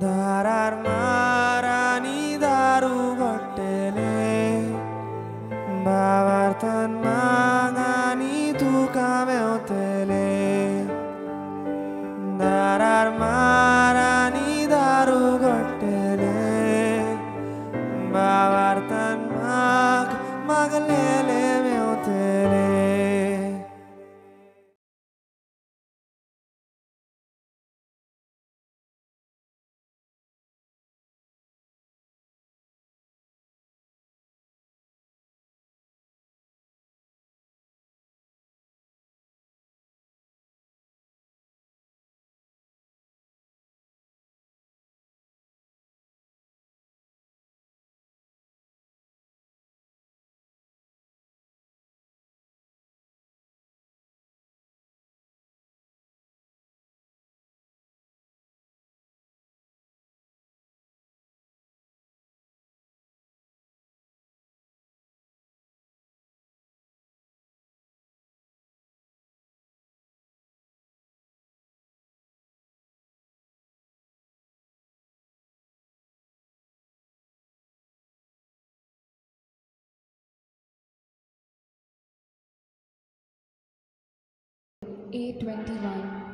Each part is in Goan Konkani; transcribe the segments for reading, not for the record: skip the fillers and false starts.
दारार मारानी दारू घडटले भावार्थान मागानी तुका मेवतले दारार मारानी दारू घडटले भावार्थान माग मागलेले मेवतले. A21.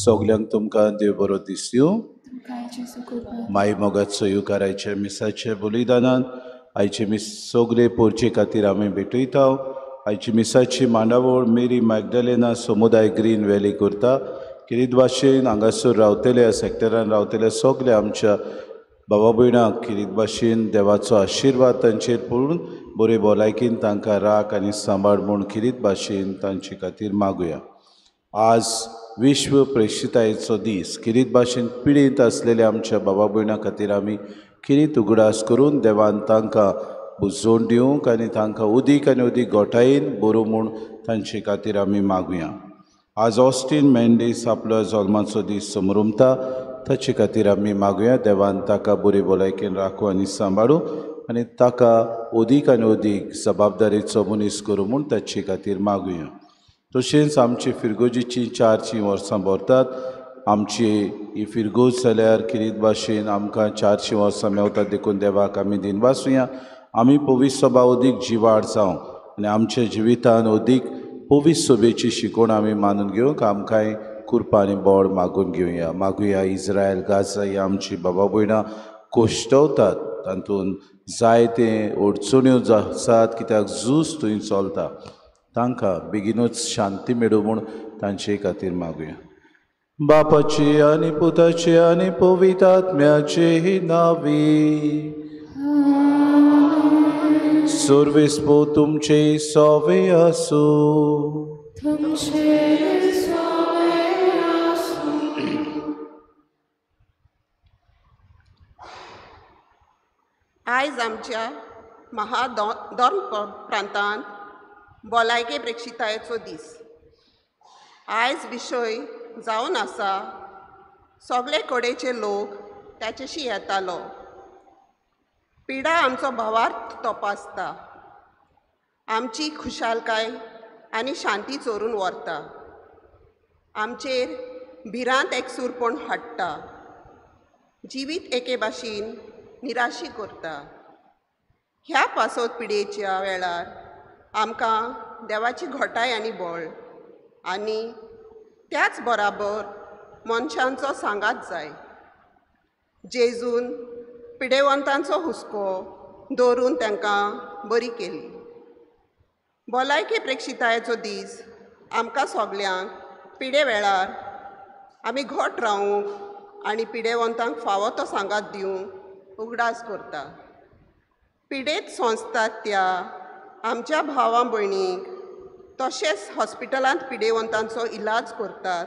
सगल्यांक तुमकां देव बरो दिसयो. माई मोगाचो युकारायचे मिसाचे बलिदानान आयचे मीस सगळे पोरचे खातीर आमी भेटयता. आयची मिसाची मांडावळ मेरी मॅगडलेना समुदाय ग्रीन व्हॅली करता. किरीत भाशेन हांगासर रावतले सेक्टरान रावतले सगळे आमच्या बाबा भयणांक किरीत भाशेन देवाचो आशिर्वाद तांचेर पडून बरे भलायकेन तांकां राख आनी सांबाळ म्हूण किरीत भाशेन तांचे खातीर मागुया. आज विश्व प्रेक्षितायेचो दीस. किरीत भाशेन पिडेंत आसलेल्या आमच्या बाबा भयणां खातीर आमी किरीत उगडास करून देवान तांकां बुजोवन दिवंक आनी तांकां उदीक आनी उदीक गोठायेन बरो म्हूण तांचे खातीर आमी मागुया. आज ऑस्टीन मेंडीस आपलो जल्माचो दीस समरुमता ताचे खातीर आमी मागुया. देवान ताका बरी भलायकेन राखूं आनी सांबाळूं आनी ताका उदीक आनी उदीक जबाबदारीचो मनीस करूं म्हूण ताचे खातीर मागुया. तशेंच आमची फिरगोजीची 400 वर्सां भरतात. आमची ही फिरगोज जाल्यार किरीत भाशेन आमकां 400 वर्सां मेवतात देखून देवाक आमी दिनवासुया. आमी पवित्र सभा अदीक जिवाड जावं आनी आमच्या जिवितान अदीक पवित्र सभेची शिकवण आमी मानून घेवंक आमकांय कृपा आनी बळ मागून घेवया. मागुया इस्रायल गाजा ही आमची बाबा भयणां कोश्टवतात तातूंत जायते अडचण्यो आसात कित्याक झूज थंय चलता तांकां बेगीनूच शांती मेळूं म्हूण तांचे खातीर मागुया. बापाची आनी पुताची आनी पवित्र आत्म्याचे नांवी सर्वेस्पो तुमचे सवे आसूं. आयज आमच्या महादोर्म प्रांतांत भलायके प्रेक्षितायेचो दीस. आयज विशय जावन आसा सगळे कडेचे लोक ताचेशी येतालो. पिडा आमचो भावार्थ तपासता, आमची खुशालकाय आनी शांती चोरून व्हरता, आमचेर भिरांत एकसूरपण हाडटा, जिवीत एके भाशेन निराशी करता. ह्या पासत पिडेच्या वेळार आमकां देवाची घटाय आनी बळ आनी त्याच बराबर मनशांचो सांगात जाय. जेजून पिडेवंतांचो हुस्को दवरून तांकां बरी केली. भलायकी प्रेक्षितायेचो दीस आमकां सगल्यांक पिडे वेळार आमी घट रावूंक आनी पिडेवंतांक फावो तो सांगात दिवंक उगडास करता. पिडेत सोंसतात त्या आमच्या भावा भयणींक तशेंच हॉस्पिटलांत पिडेवंतांचो इलाज करतात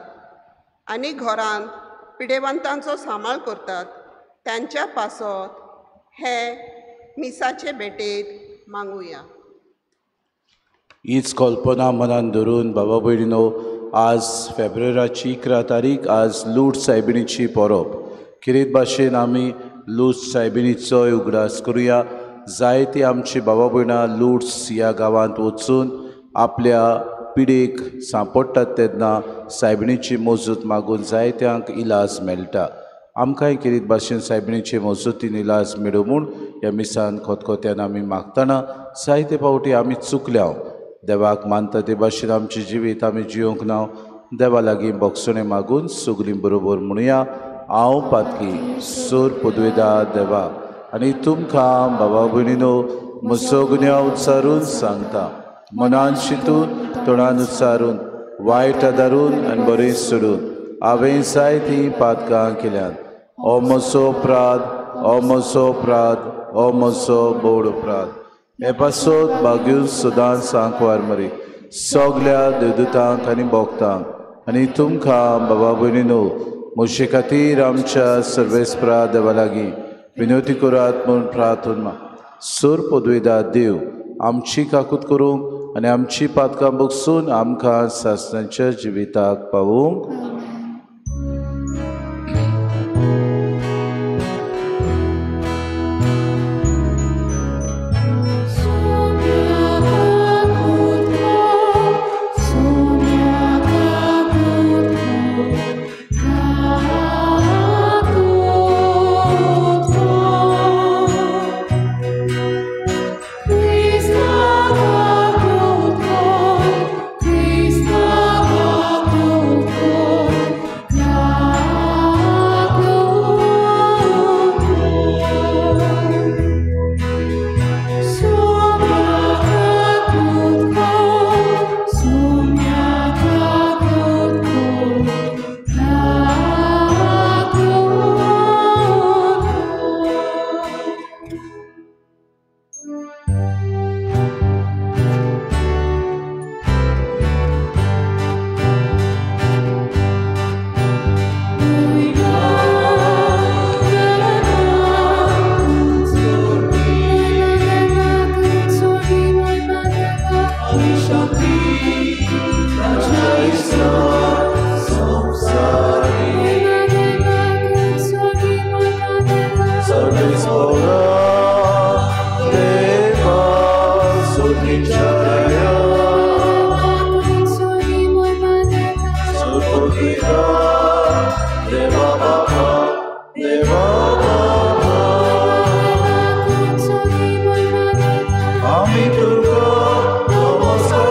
आनी घरांत पिडेवंतांचो सांबाळ करतात तांच्या पासत हे मिसाचे भेटेंत मागुया. हीच कल्पना मनान धरून बाबा भयणीनो, आज फेब्रुवाराची 11 तारीख, आज लूट सायबिणीची परब. किरेत भाशेन आमी लूट सायबिणीचोय उगडास करुया. जायती आमची बाबा भयणां लूट्स ह्या गांवांत वचून आपल्या पिडेक सांपडटात तेन्ना सायबिणीची मजत मागून जायत्यांक इलाज मेळटा. आमकांय किरेत भाशेन सायबिणीचे मजतीन इलाज मेळूं म्हूण ह्या मिसान खतखत्यान आमी मागतना जायते फावटी आमी चुकल्या. देवाक मानता ते भाशेन आमचें जिवीत आमी जियोंक ना. देवा लागीं बक्षणें मागून सगळीं बरोबर म्हणुया, हांव पातकी सोर पदवेदा देवा आनी तुमकां बाबा भयणीनो म्हजो गुन्यांव उच्चारून सांगता. मनान शितून तोंडान उच्चारून वायट आदारून आनी बरें सोडून हांवें जायतीं पातकां केल्यात. ओ म्हजो अपराध, ओ म्हजो अपराध, ओ म्हजो बोड अपराध. हे पासत बागीव सदांच सांकवार मरी सगल्या देवदूतांक आनी भक्तांक आनी तुमकां बाबा भयणीनो म्हजे खातीर आमच्या सर्वेस्परा देवा लागीं विनवती करात म्हूण प्रार्थना. सोर पदवेदा देव आमची काकूत करूंक आनी आमची पातकां बगसून आमकां सासणाच्या जिविताक पावूंक. Ami turgo, namaskar.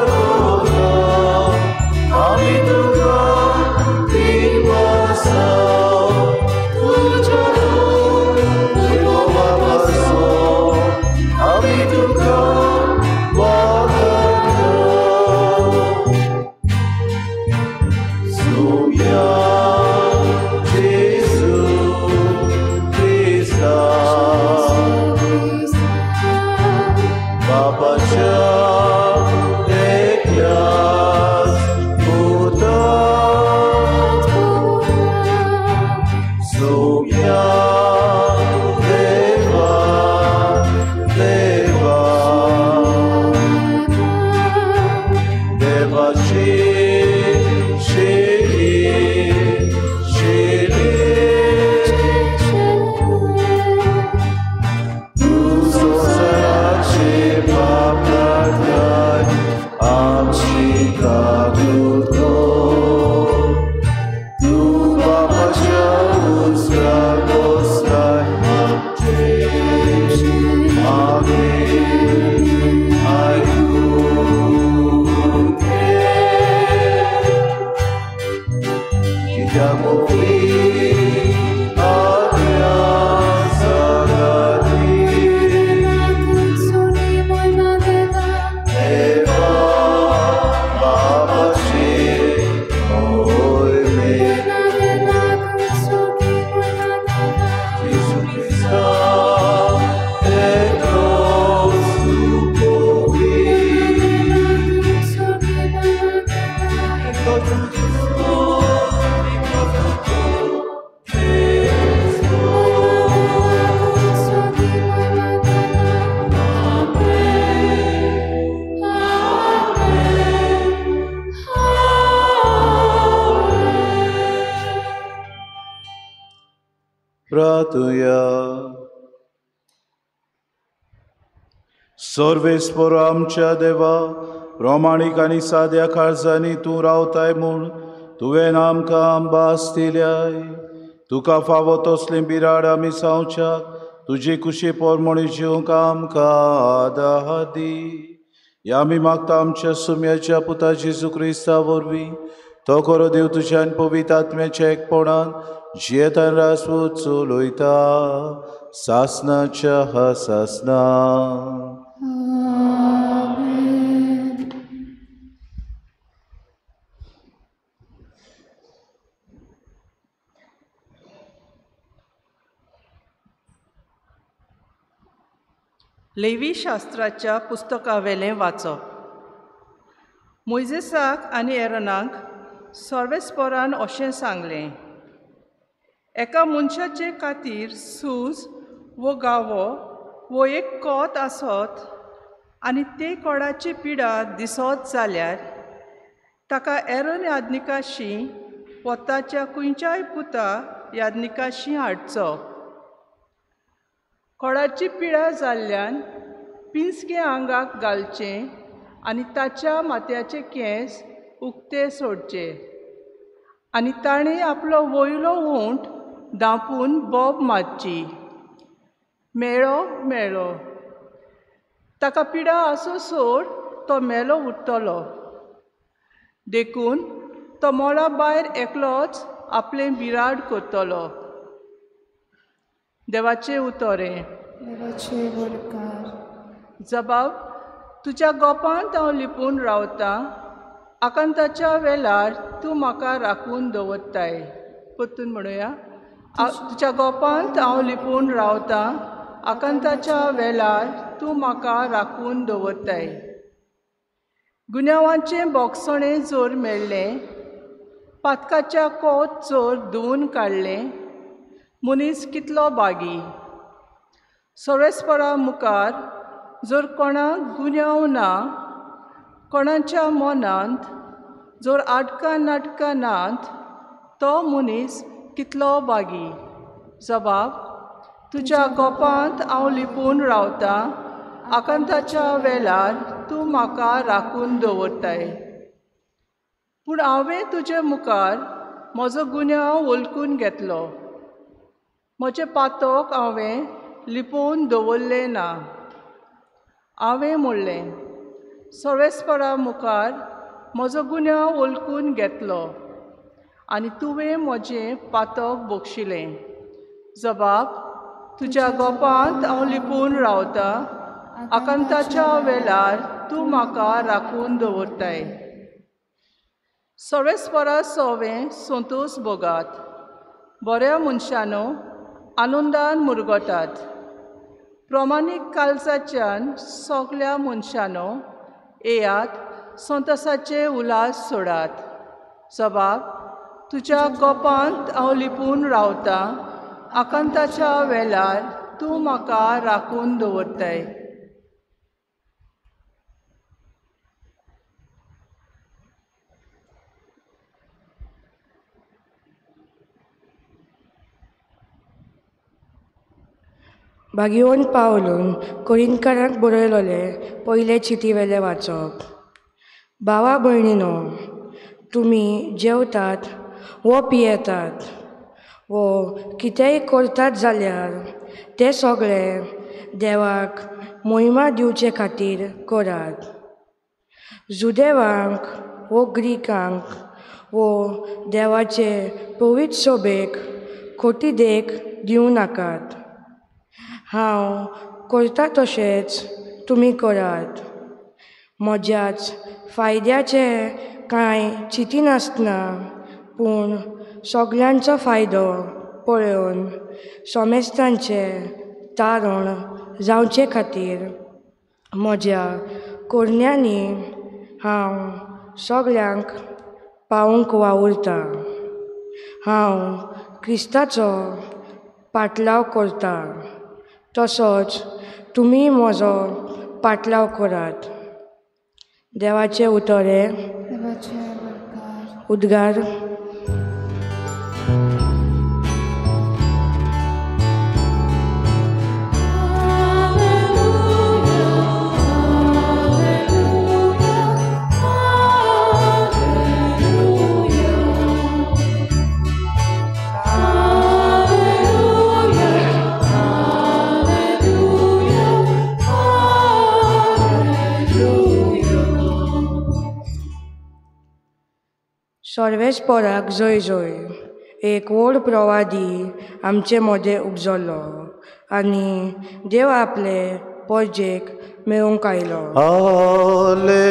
प्रार्थुया. सर्वेस्पर आमच्या देवा, प्रमाणीक आनी साद्या काळजांनी तूं रावताय म्हूण तुवें आमकां आंबास दिल्याय. तुका फावो तसलें बिराड आमी सावच्याक तुजे कुशे पोरमणी जिवंक आमकां आदार दी. ह्या आमी मागता आमच्या सुम्याच्या पुता जेजू क्रिस्ता वरवीं, तो खरो देव तुज्यान पवित्र आत्म्याच्या एकपणान जियेतान रासवूत चलयता सासनाच्या सासना. लेवी शास्त्राच्या पुस्तकावेलें वाचप. मोयजेसाक आनी एरनाक सर्वेस्परान अशें सांगलें, एका मनशाचे खातीर सूज वो गावो वो एक कोत आसत आनी ते कोडाची पिडा दिसत जाल्यार ताका एरन याज्ञिकाशी वो ताच्या खंयच्याय पुता याज्ञिकाशी हाडचो. कोडाची पिडा जाल्ल्यान पिंजकें आंगाक घालचें आनी ताच्या माथ्याचे केंस उक्ते सोडचे आनी ताणें आपलो वयलो ओंठ धांपून बोब मारची. मेळो मेळो ताका पिडा आसूं सोड तो मेलो उरतलो. देखून तो मोळा भायर एकलोच आपलें बिराड करतलो. देवाचें उतरें. देवाचे बोरकार. जबाब, तुज्या गोपांत हांव लिपून रावतां, आकांताच्या वेळार तूं म्हाका राखून दवरताय. परतून म्हणुया. तुज्या गोपांत हांव लिपून रावतां, आकांताच्या वेळार तूं म्हाका राखून दवरताय. गुन्यांवाचें बोगसणें जोर मेळ्ळें, पातकाच्या कोत जोर धुवून काडलें, मनीस कितलो बागी. सर्वेस्परा मुखार जर कोणाक गुन्यांव ना, कोणाच्या मनांत जर आटकां नाटकां नात, तो मनीस कितलो बागी. जबाब, तुज्या गोपांत हांव लिपून रावतां, आकांताच्या वेळार तूं म्हाका राखून दवरताय. पूण हांवें तुजे मुखार म्हजो गुन्यांव वळखून घेतलो, म्हजें पातक हांवें लिपोवन दवरलें ना. हांवें म्हणलें, सर्वेस्परा मुखार म्हजो गुन्यांव वळखून घेतलो आनी तुवें म्हजें पातक बक्षिलें. जबाब, तुज्या गोपांत हांव लिपून रावतां, आकांताच्या वेळार तूं म्हाका राखून दवरताय. सर्वेस्परा सोवें संतोस भोगात, बऱ्या मनशानो आनंदान मुरगटात. प्रमाणीक काळजाच्यान सगल्या मनशानो येयात, संतोसाचे उल्हास सोडात. जबाब, तुज्या गोपांत हांव लिपून रावतां, आकांताच्या वेळार तूं म्हाका राखून दवरताय. भाग्यवंत पावलून कोरिंथकारांक बरयलोले पयले चिटी वेलें वाचप. भावा भयणीनो, तुमी जेवतात वो पियेतात वो कितेंय करतात जाल्यार तें सगळें देवाक मोहिमा दिवचे खातीर करात. जुदेवांक वो ग्रीकांक वो देवाचे पवित्र सोबेक खोटी देख दिवं नाकात. हांव करता तशेंच तुमी करात. म्हज्याच फायद्याचें कांय चिंतिनासतना पूण सगल्यांचो फायदो पळोवन समेस्तांचें तारण जावचे खातीर म्हज्या करण्यांनी हांव सगल्यांक पावोवंक वावुरतां. हांव क्रिस्ताचो पाटलाव करतां तसोच तुमी म्हजो पाटलाव करात. देवाचें उतर हें. उद्गार. सर्वेस्पोराक जय जय. एक व्हड प्रवादी आमचे मदें उपजलो आनी देव आपले परजेक मेळोवंक आयलो. हालेलुया,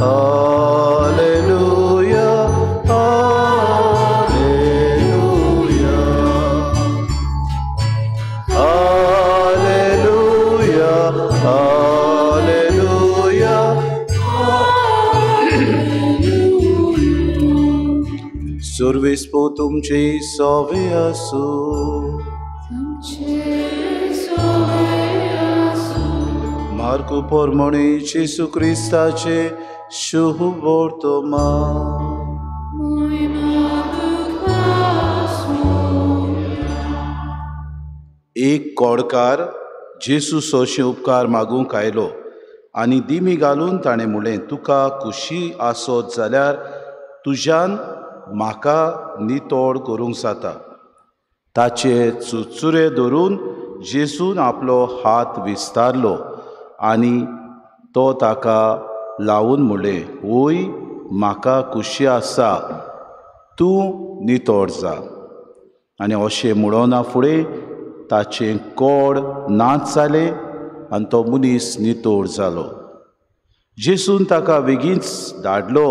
हालेलुया, हालेलुया, हालेलुया, हालेलुया. सर्वेस्पोर तुमचे सवे आसूं. मार्कू पोरमणी जेसू क्रिस्ताचे शुभ वर्तमान. एक कोडकार जेसू सोशे उपकार मागूंक आयलो आनी दिमी घालून ताणें म्हणलें, तुका खुशी आसत जाल्यार तुज्यान म्हाका नितळ करूंक जाता. ताचे चुरचुरे धरून जेसून आपलो हात विस्तारलो आनी तो ताका लावन म्हणलें, वय म्हाका खुशी आसा, तूं नितळ जा. आनी अशें म्हणना फुडें ताचें कोड नाच जालें आनी तो मनीस नितळ जालो. जेसून ताका बेगीनच धाडलो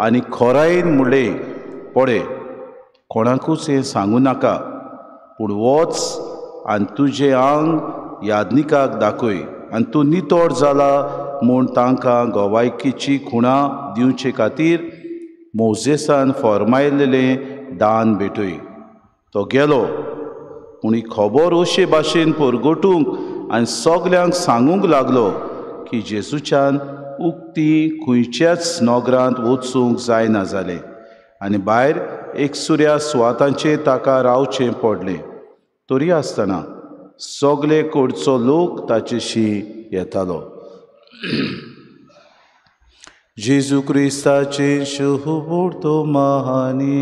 आनी खोरायेन म्हणलें, पळय कोणाकूच हें सांगूं नाका, पूण वच आनी तुजें आंग याज्ञिकाक दाखय आनी तूं नितळ जाला म्हूण तांकां गवायकीची खुणा दिवचे खातीर मोजेसान फॉर्मायलेलें दान भेटय. तो गेलो, पूण ही खबर अशे भाशेन परगटूंक आनी सगल्यांक सांगूंक लागलो की जेजूच्यान उक्ती खंयच्याच नगरांत वचूंक जायना जालें आनी भायर एकसुऱ्या सुवातांचेर ताका रावचें पडलें. तरी आसतना सगले कडचो लोक ताचेशी येतालो. जेजू क्रिस्ताचे शुभ वर्तमानी.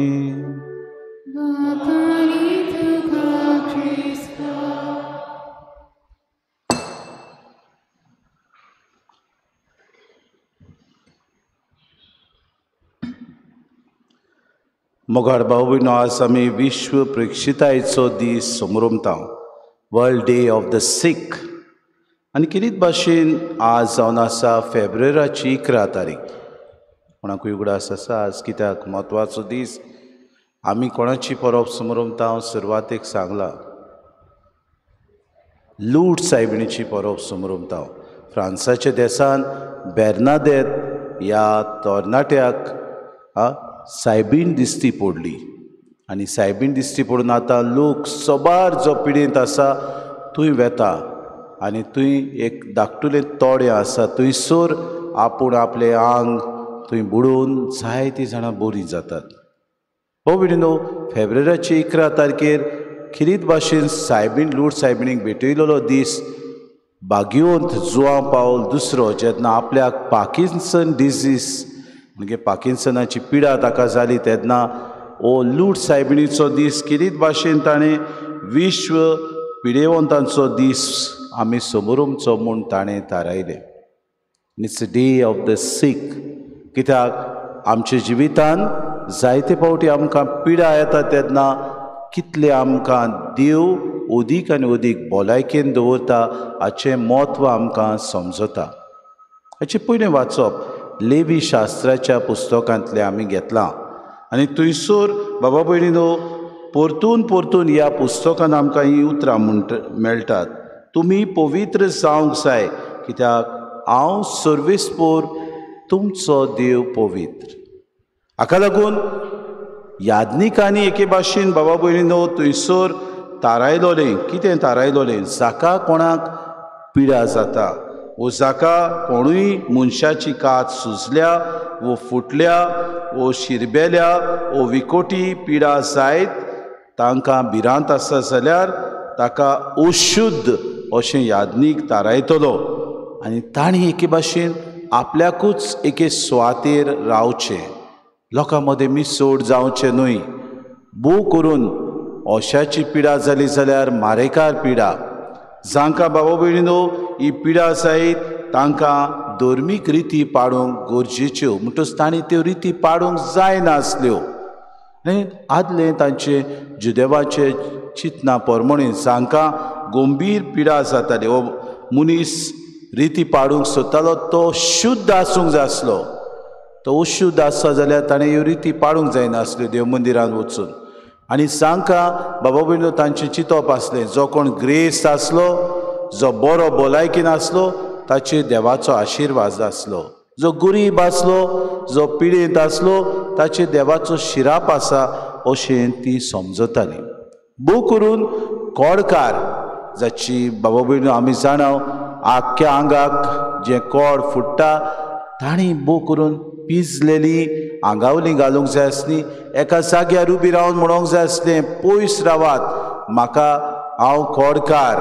मोगाळ भाव भयणो, आज आमी विश्व प्रेक्षितायेचो दीस समरमता, world day of the sick. आनी किरीत भाशेन आज जावन आसा फेब्रुवाराची 11 तारीख. कोणाकूय उगडास आसा आज कित्याक म्हत्वाचो दीस? आमी कोणाची परब समरमता हांव सुरवातेक सांगलां, लूट सायबिणीची परब समरमता. फ्रांसाच्या देसान बेर्नादेत ह्या तरणाट्याक सायबीण दिश्टी पडली आनी सायबीण दिश्टी पडून आतां लोक सबार जो पिडेंत आसा थंय वेता आनी थंय एक धाकटुलें तोडें आसा थंयसर आपूण आपलें आंग थंय बुडोवन जायतीं जाणां बरीं जातात. हो भयणीनो, फेब्रुवाराचे 11 तारखेर खिरीत भाशेन सायबीण लूट सायबिणीक भेटयलेलो दीस भाग्यवंत जुआंव पावल दुसरो जेन्ना आपल्याक पार्किन्सन डिजीज म्हणजे पार्किन्सनाची पिडा ताका जाली तेन्ना हो लूट सायबिणीचो दीस किरीत भाशेन ताणें विश्व पिडेवंतांचो दीस आमी समोरमचो म्हूण ताणें थारायलें. It's day of the sick. कित्याक आमच्या जिवितान जायते फावटी आमकां पिडा येता तेन्ना कितले आमकां देव अदीक आनी अदीक भलायकेन दवरता हाचें म्हत्व आमकां समजता. हाचें पयलें वाचप लेवी शास्त्राच्या पुस्तकांतलें आमी घेतलां आनी थंयसर बाबा भयणीनो परतून परतून ह्या पुस्तकान आमकां हीं उतरां मेळटात, तुमी पवित्र जावंक जाय कित्याक हांव सर्वेस्पोर तुमचो देव पवित्र. हाका लागून याज्ञिकांनी एके भाशेन बाबा भयणीनो थंयसर थारायलोलें. कितें थारायलोलें? जाका कोणाक पिडा जाता वो जाका कोणूय मनशाची कात सुजल्या वो फुटल्या वो शिरबेल्या वो विकोटी पिडा जायत तांकां भिरांत आसा जाल्यार ताका अशुद्ध अशें याज्ञीक थारायतलो आनी तांणी एके भाशेन आपल्याकूच एके सुवातेर रावचें, लोकां मदें मिसोड जावचें न्हय. भोव करून अशाची पिडा जाली जाल्यार मारेकार पिडा, जांकां बाबा भयणीनो ही पिडा जायत तांकां धर्मीक रिती पाडूंक गरजेच्यो, म्हणटच तांणी त्यो रिती पाडूंक जायनासल्यो. आनी आदलें तांचे जुदेवाचे चिंतना परमणे जांकां गंभीर पिडा जाताली, हो मनीस रिती पाडूंक सोदतालो तो शुद्ध आसूंक जाय आसलो. तो अशुद्ध आसता जाल्यार ताणें ह्यो रिती पाडूंक जायनासल्यो देव मंदिरांत वचून. आनी जांकां बाबा भयणीनो तांचें चिंतप आसलें, जो कोण ग्रेस्त आसलो, जो बरो भलायकीन आसलो ताचेर देवाचो आशिर्वाद आसलो, जो गरीब आसलो, जो पिडेंत आसलो ताचेर देवाचो शिराप आसा अशें ती समजताली. भोव करून कोडकार जाची बाबा भयणीनो आमी जाणा आख्ख्या आंगाक जें कोड फुट्टा तांणी भोव करून पिजलेली आंगावली घालूंक जाय आसली, एका जाग्यार उबी रावन म्हणूंक जाय आसलें पयस रावात म्हाका, हांव कोडकार.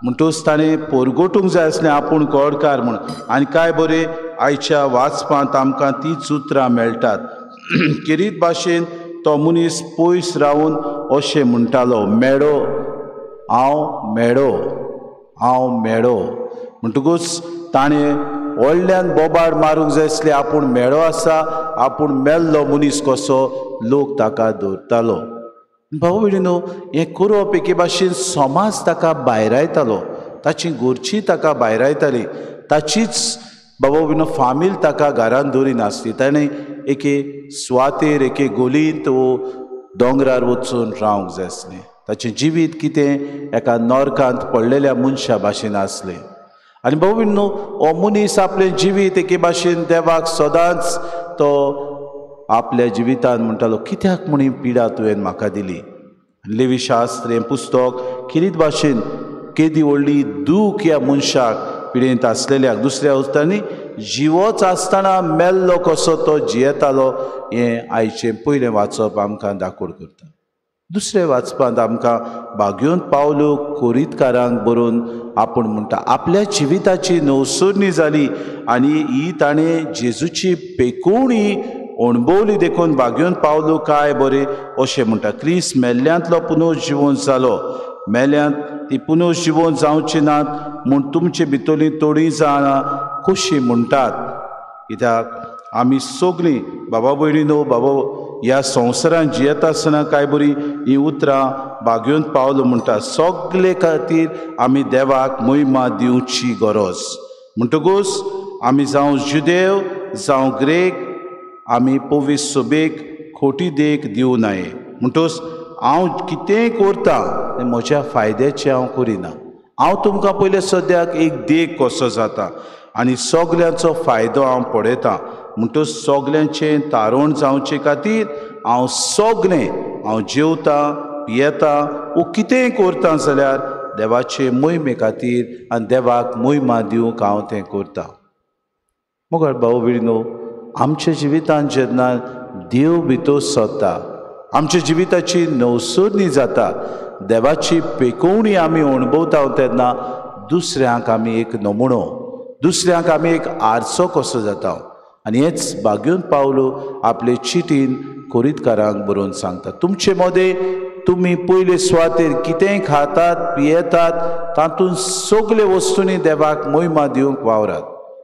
म्हणटूच ताणें पोरगोटूंक जाय आसलें आपूण कोडकार म्हूण. आनी काय बरें आयच्या वाचपांत आमकां तींच उतरां मेळटात. खेरीत भाशेन तो मनीस पयस रावन अशें म्हणटालो, मेडो हांव, मेडो हांव, मेडो. म्हणटकूच ताणें व्हडल्यान बोबाड मारूंक जाय आसलें आपूण मेळो आसा, आपूण मेल्लो मनीस कसो लोक ताका दवरतालो. भाऊ भयणीनो हें करप एके भाशेन समाज ताका भायरायतालो, ताची घरची ताका भायरायताली, ताचीच बाबा भयणीनो फामील ताका घरान दवरिनासली. ताणें एके सुवातेर एके गोलींत वो दोंगरार वचून रावंक जाय आसलें. ताचें जिवीत कितें एका नरकांत पडलेल्या मनशा भाशेन आसलें. आनी भाऊ भयणीनो हो मनीस आपलें जिवीत एके भाशेन देवाक सदांच तो आपल्या जिवितान म्हणटालो कित्याक म्हूण ही पिडा तुवें म्हाका दिली. लेवी शास्त्र हें पुस्तक खेरीत भाशेन केदी व्हडली दूख ह्या मनशाक पिडेंत आसलेल्याक, दुसऱ्या उतरांनी जिवोच आसतना मेल्लो कसो तो जियेतालो हें आयचें पयलें वाचप आमकां दाखोड करता. दुसरें वाचपांत आमकां बागयोन पावलो कोरीतकारांक बरोवन आपूण म्हणटा आपल्या जिविताची नवसरणी जाली आनी ही ताणें जेजूची पेकोवणी अणभवली देखून बागयोन पावलो काय बरें अशें म्हणटा. क्रिस्त मेल्ल्यांतलो पुनर्जिवन जालो, मेल्यांत ती पुनर्जिवन जावची नात म्हूण तुमचे भितरलीं थोडीं जाणां कशीं म्हणटात. कित्याक आमी सगळीं बाबा भयणीनो बाबा ह्या संवसारांत जियेता आसतना काय बरी हीं उतरां बागयोन पावलो म्हणटा. सगळे खातीर आमी देवाक महिमा दिवची गरज. म्हणटकूच आमी जावं जुदेव जावं ग्रेक आमी पवित्र सभेक खोटी देख दिवं नये. म्हणटकूच हांव कितेंय करता तें म्हज्या फायद्याचें हांव करिना, हांव तुमकां पयलें सद्याक एक देख कसो जाता आनी सगल्यांचो फायदो हांव पळयतां. म्हणटकूच सगल्यांचें तारण जावचे खातीर हांव सगळें हांव जेवतां पियेतां वो कितेंय करता जाल्यार देवाचे मोहिमे खातीर आनी देवाक मोहिमा दिवंक हांव तें करता. मगर भाऊ भयणीनो आमच्या जिवितांत जेन्ना देव भितर सरता, आमच्या जिविताची नवसरणी जाता, देवाची पेकोवणी आमी अणभवता तेन्ना दुसऱ्यांक आमी एक नमुनो, दुसऱ्यांक आमी एक आरसो कसो जाता. आनी हेच बागयोन पावलो आपले चिटीन कोरीतकारांक बरोवन सांगता, तुमचे मदें तुमी पयले सुवातेर कितेंय खातात पियेतात तातूंत सगळे वस्तूंनी देवाक मोहिमा दिवंक वावरात.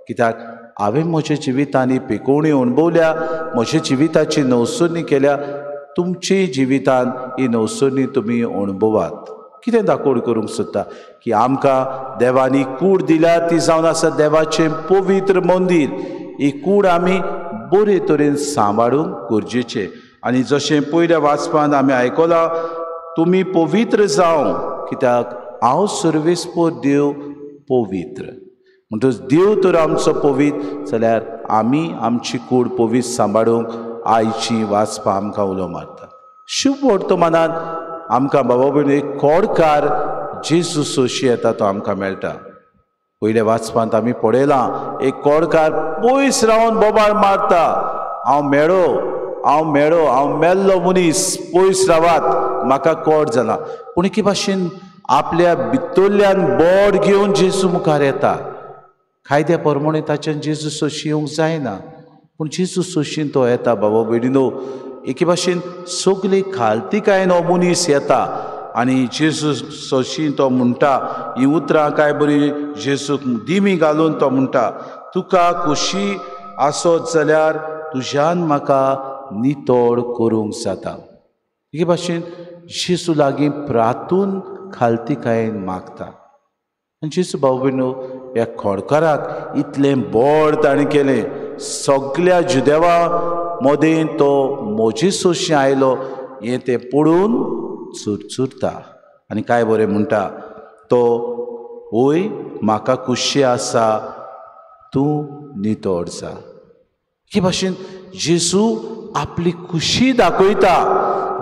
कित्याक हांवें म्हज्या जिवितांनी पेकोवणी अणभवल्या, म्हज्या जिविताची नवसरणी केल्या, तुमचे जिवितान ही नवसरणी तुमी अणभवात. कितें दाखोड करूंक सोदता की आमकां देवांनी कूड दिल्या ती जावन आसा देवाचें पवित्र मंदीर. ही कूड आमी बरे तरेन सांबाळूंक गरजेचें. आनी जशें पयल्या वाचपांत आमी आयकलां तुमी पवित्र जावं कित्याक हांव सर्वेस्पर देव पवित्र. म्हणटकच देव तर आमचो पवित्र जाल्यार आमी आमची कूड पवित्र सांबाळूंक आयची वाचपां आमकां उलो मारता. शुभ वर्तमानांत आमकां बाबा भयणीनो एक कोडकार जेजू सोशी येता तो आमकां मेळटा. पयल्या वाचपांत आमी पळयलां एक कोडकार पयस रावन बोबाळ मारता, हांव मेळो हांव मेळो, हांव मेल्लो मनीस, पयस रावात म्हाका कोड जाला. पूण एके भाशेन आपल्या भितरल्यान बोड घेवन जेजू मुखार येता. कायद्या प्रमाणे ताच्यान जेजू सोशी येवंक जायना, पूण जेजू सोशीन तो येता. बाबा भयणीनो एके भाशेन सगळी खालतिकायेन हो मनीस येता आनी जेजू सोशी तो म्हणटा हीं उतरां काय बरी जेजूक दिमी घालून तो म्हणटा, तुका खुशी आसत जाल्यार तुज्यान म्हाका नितळ करूंक जाता. हे भाशेन जेजू लागीं प्रातून खालतीकायेन मागता. आनी जेजू भाव भयणो ह्या खोडकाराक इतलें बळ ताणें केलें, सगल्या जुदेवा मदें तो म्हजे सोशी आयलो हें तें पळोवन चुरचुरता आनी काय बरें म्हणटा तो, ओय म्हाका खुशी आसा तूं नितळ जा. हे भाशेन जेजू आपली खुशी दाखयता.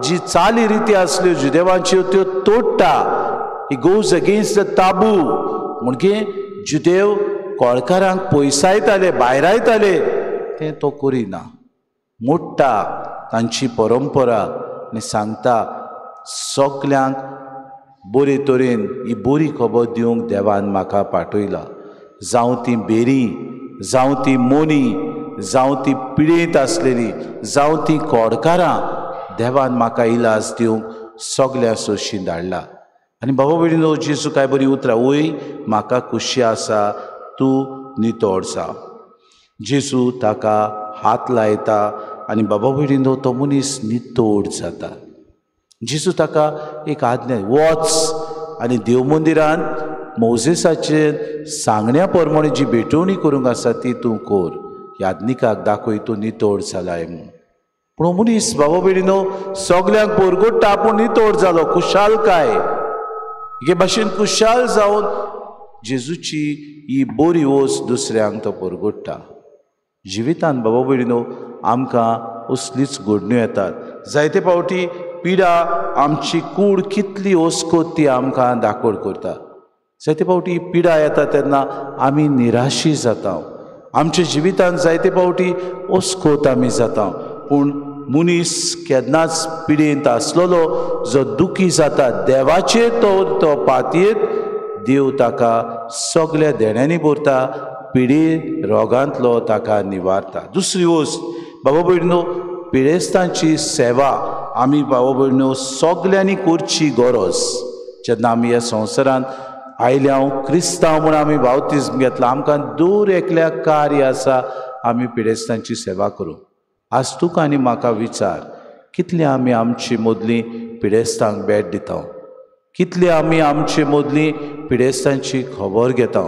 जी चाली रिती आसल्यो जुदेवांच्यो त्यो तोडटा. He goes against the taboo. म्हणजे जुदेव कोळकारांक पयसायताले, भायरायताले, तें तो करिना. मोडटा तांची परंपरा आनी सांगता सगल्यांक बरे तरेन ही बरी खबर दिवंक देवान म्हाका पाठयला. जावं ती बेरी, जावं ती मोनी, जावं ती पिडेंत आसलेली, जावं ती कोडकारां, देवान म्हाका इलाज दिवंक सगल्या सोशी धाडला. आनी बाबा भयणीनो जेजू काय बरी उतरां, वय म्हाका खुशी आसा तूं नितळ जा. जेजू ताका हात लायता आनी बाबा भयणीनो तो मनीस नितळ जाता. जेजू ताका एक आज्ञा, वच आनी देव मंदिरांत मोजेसाचे सांगण्या प्रमाणे जी भेटवणी करूंक आसा ती तूं कर, याज्ञिकाक दाखय तूं नितळ जालाय म्हूण. पूण मनीस बाबा भयणीनो सगल्यांक परगट्टा आपूण नितळ जालो, खुशालकाय. हे भाशेन खुशाल जावन जेजूची ही बरी वस्त दुसऱ्यांक तो परगट्टा. जिवितान बाबा भयणीनो आमकां असलीच घडण्यो येतात. जायते फावटी पिडा आमची कूड कितली ओसकोत ती आमकां दाखोड करता. जायते फावटी पिडा येता तेन्ना आमी निराशी जाता. आमच्या जिवितान जायते फावटी ओसकोत आमी जाता. पूण मनीस केन्नाच पिडेंत आसलेलो जो दुखी जाता देवाचेर तो तो पातयेत देव ताका सगल्या देण्यांनी भरता, पिडे रोगांतलो ताका निवारता. दुसरी वस्त बाबा भयणीनो पिडेस्तांची सेवा आमी बाबा भयणीनो सगल्यांनी करची गरज. जेन्ना आमी ह्या संवसारांत आयल्या क्रिस्तांव म्हूण आमी बावतिज्म घेतला, आमकां दर एकल्याक कार्य आसा आमी पिडेस्तांची सेवा करूं. आज तुका आनी म्हाका विचार, कितले आमी आमची मदली पिडेस्तांक भेट दिता, कितले आमी आमचे मदली पिडेस्तांची खबर घेता,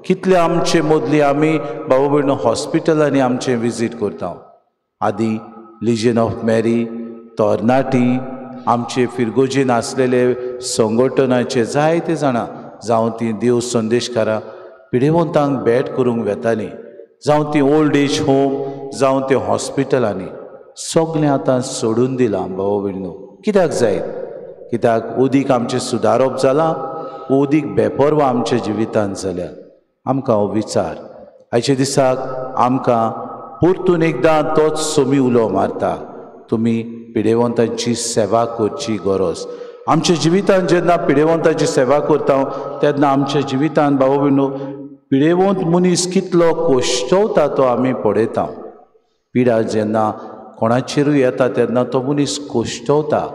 कितले आमचे मदली आमी बाबा भयणो हॉस्पिटलांनी आमचें विजीट करता. आदी लिजन ऑफ मॅरी, तरणाटी, आमचे फिरगोजीन आसलेले संघटनाचे जायते जाणां, जावं ती देव संदेशकारां पिडेवंतांक भेट करूंक वेतालीं, जावं ती ओल्ड एज होम, जावं ते हॉस्पिटलांनी, सगळें आतां सोडून दिलां बाबा भयणीनो. कित्याक जायत? कित्याक उदीक आमचें सुदारप जालां, उदीक बेपर्वा आमच्या जिवितांत जाल्या. आमकां हो विचार आयच्या दिसाक आमकां परतून एकदां तोच सोमी उलो मारता, तुमी पिडेवंतांची सेवा करची गरज. आमच्या जिवितांत जेन्ना पिडेवंतांची सेवा करता तेन्ना आमच्या जिवितांत बाबा भयणीनो पिडेवंत मनीस कितलो कोश्टवता तो आमी पळयता. पिडा जेन्ना कोणाचेरूय येता तेन्ना तो मनीस कोश्टवता.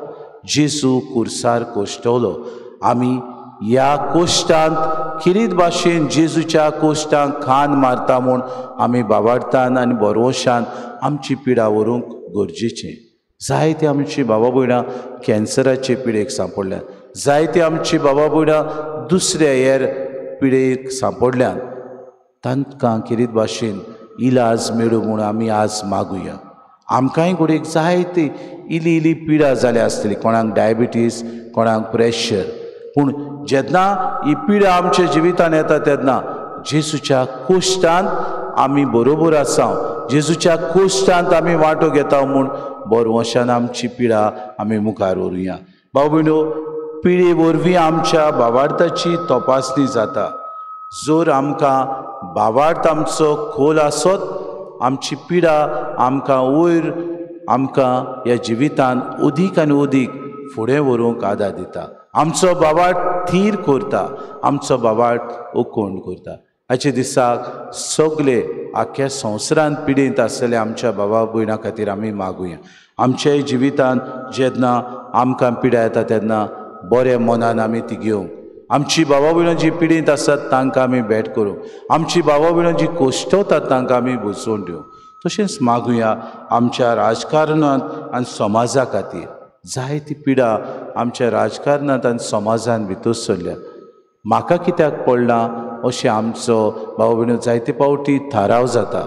जेजू कुर्सार कोश्टवलो. आमी ह्या कोश्टांत किरीत भाशेन जेजूच्या कोश्टांक खान मारता म्हूण आमी बाबाडतान आनी बरवशान आमची पिडा व्हरूंक गरजेचें. जायते आमची बाबा भयणां कॅन्सराचे पिडेक सांपडल्यात, जायते आमची बाबा भयणां दुसऱ्या हेर पिडेक सांपडल्यात. तांकां किरीत भाशेन इलाज मेळूं म्हूण आमी आज मागुया. आमकांय घडयेक जायती इली इली पिडा जाल्या आसतली, कोणाक डायबिटीज, कोणाक प्रेशर. पूण जेन्ना ही पिडा आमच्या जिवितान येता तेन्ना जेजूच्या कोश्टांत आमी बरोबर आसा, जेजूच्या कोश्टांत आमी वांटो घेता म्हूण बरवशान आमची पिडा आमी मुखार व्हरुया. भाव भयणो, पिडे वरवीं आमच्या भावार्थाची तपासणी जाता. जर आमकां भावार्थ आमचो खोल आसत, आमची पिडा आमकां वयर आमकां ह्या जिवितान अदीक आनी अदीक फुडें व्हरूंक आदार दिता. आमचो भावार्थ थीर करता, आमचो भावार्थ उकोण करता. आयच्या दिसाक सगळे आख्ख्या संवसारांत पिडेंत आसलेले आमच्या बाबा भयणां खातीर आमी मागुया. आमच्याय जिवितांत जेन्ना आमकां पिडा येता तेन्ना बऱ्या मनान आमी ती घेवंक, आमची बाबा भयणां जी पिडेंत आसात तांकां आमी भेट करूं, आमची बाबा भयणां जी कोश्टवतात तांकां आमी बुजोवन दिवं. तशेंच मागुया आमच्या राजकारणांत आनी समाजा खातीर. जायती पिडा आमच्या राजकारणांत आनी समाजान भितर सरल्या. म्हाका कित्याक पडलां अशें आमचो बाबा भयणो जायते फावटी थाराव जाता.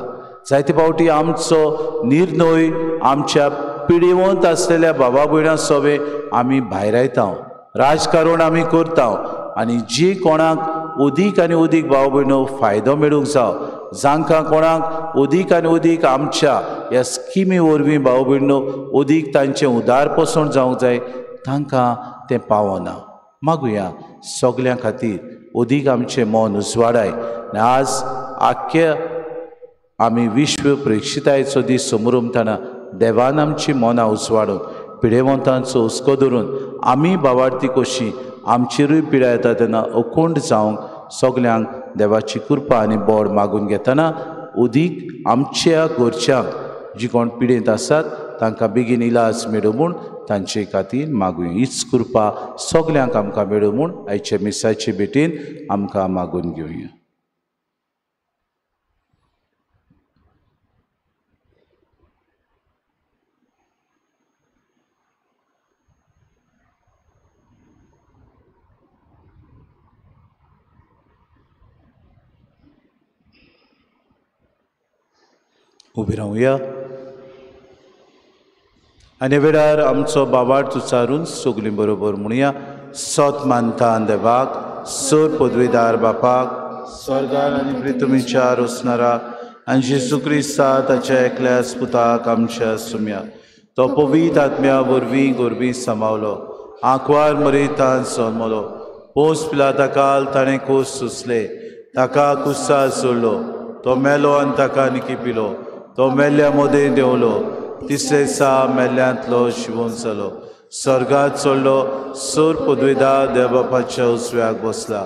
जायते फावटी आमचो निर्णय आमच्या पिडेवंत आसलेल्या बाबा भयणां सोबे आमी भायरायता, राजकारण आमी करता आनी जी कोणाक अदीक आनी अदीक बाबा भयणो फायदो मेळूंक जावं, जांकां कोणाक अदीक आनी अदीक आमच्या ह्या स्किमी वरवीं भाव भयणो अदीक तांचें उदारपोसण जावंक जाय, तांकां तें पावना. मागुया सगल्यां खातीर अदीक आमचें मन उजवाडाय. आनी आज आख्ख्या आमी विश्व प्रेक्षितायेचो दीस समरमतना देवान आमची मनां उजवाडून पिडेवंतांचो हुस्को धरून आमी बावार्थी कशी आमचेरूय पिडा येता तेन्ना अखंड जावंक सगल्यांक देवाची कृपा आनी बळ मागून घेतना अदीक आमच्या घरच्यांक जी कोण पिडेंत आसात तांकां बेगीन इलाज मेळूं म्हूण तांचे खातीर मागुया. हीच कृपा सगल्यांक आमकां मेळूं म्हूण आयच्या मिसाचे भेटीन आमकां मागून घेवया. उबी रावया आनी वेळार आमचो बाबार्थ उच्चारून सगळीं बरोबर म्हणुया. सत मानता देवाक, सर पदवीदार बापाक, स्वर्गार आनी पृथ्वीच्या रोसणारा आनी जेजू क्रिस्ता ताच्या एकल्या पुताक आमच्या सुम्या, तो पवित्र आत्म्या वरवीं गोरवीं समावलो, आंकवार मरेतान सोमलो, पोस पिलाता काल ताणें कोस सुचले, ताका कुस्सार सोडलो, तो मेलो आनी ताका निकिपिलो, तो मेल्ल्या मदें देंवलो, तिसरे दिसा मेल्ल्यांतलो शिवोन जालो, स्वर्गात चडलो, सर पदवेदार देवबापाच्या उजव्याक बसला,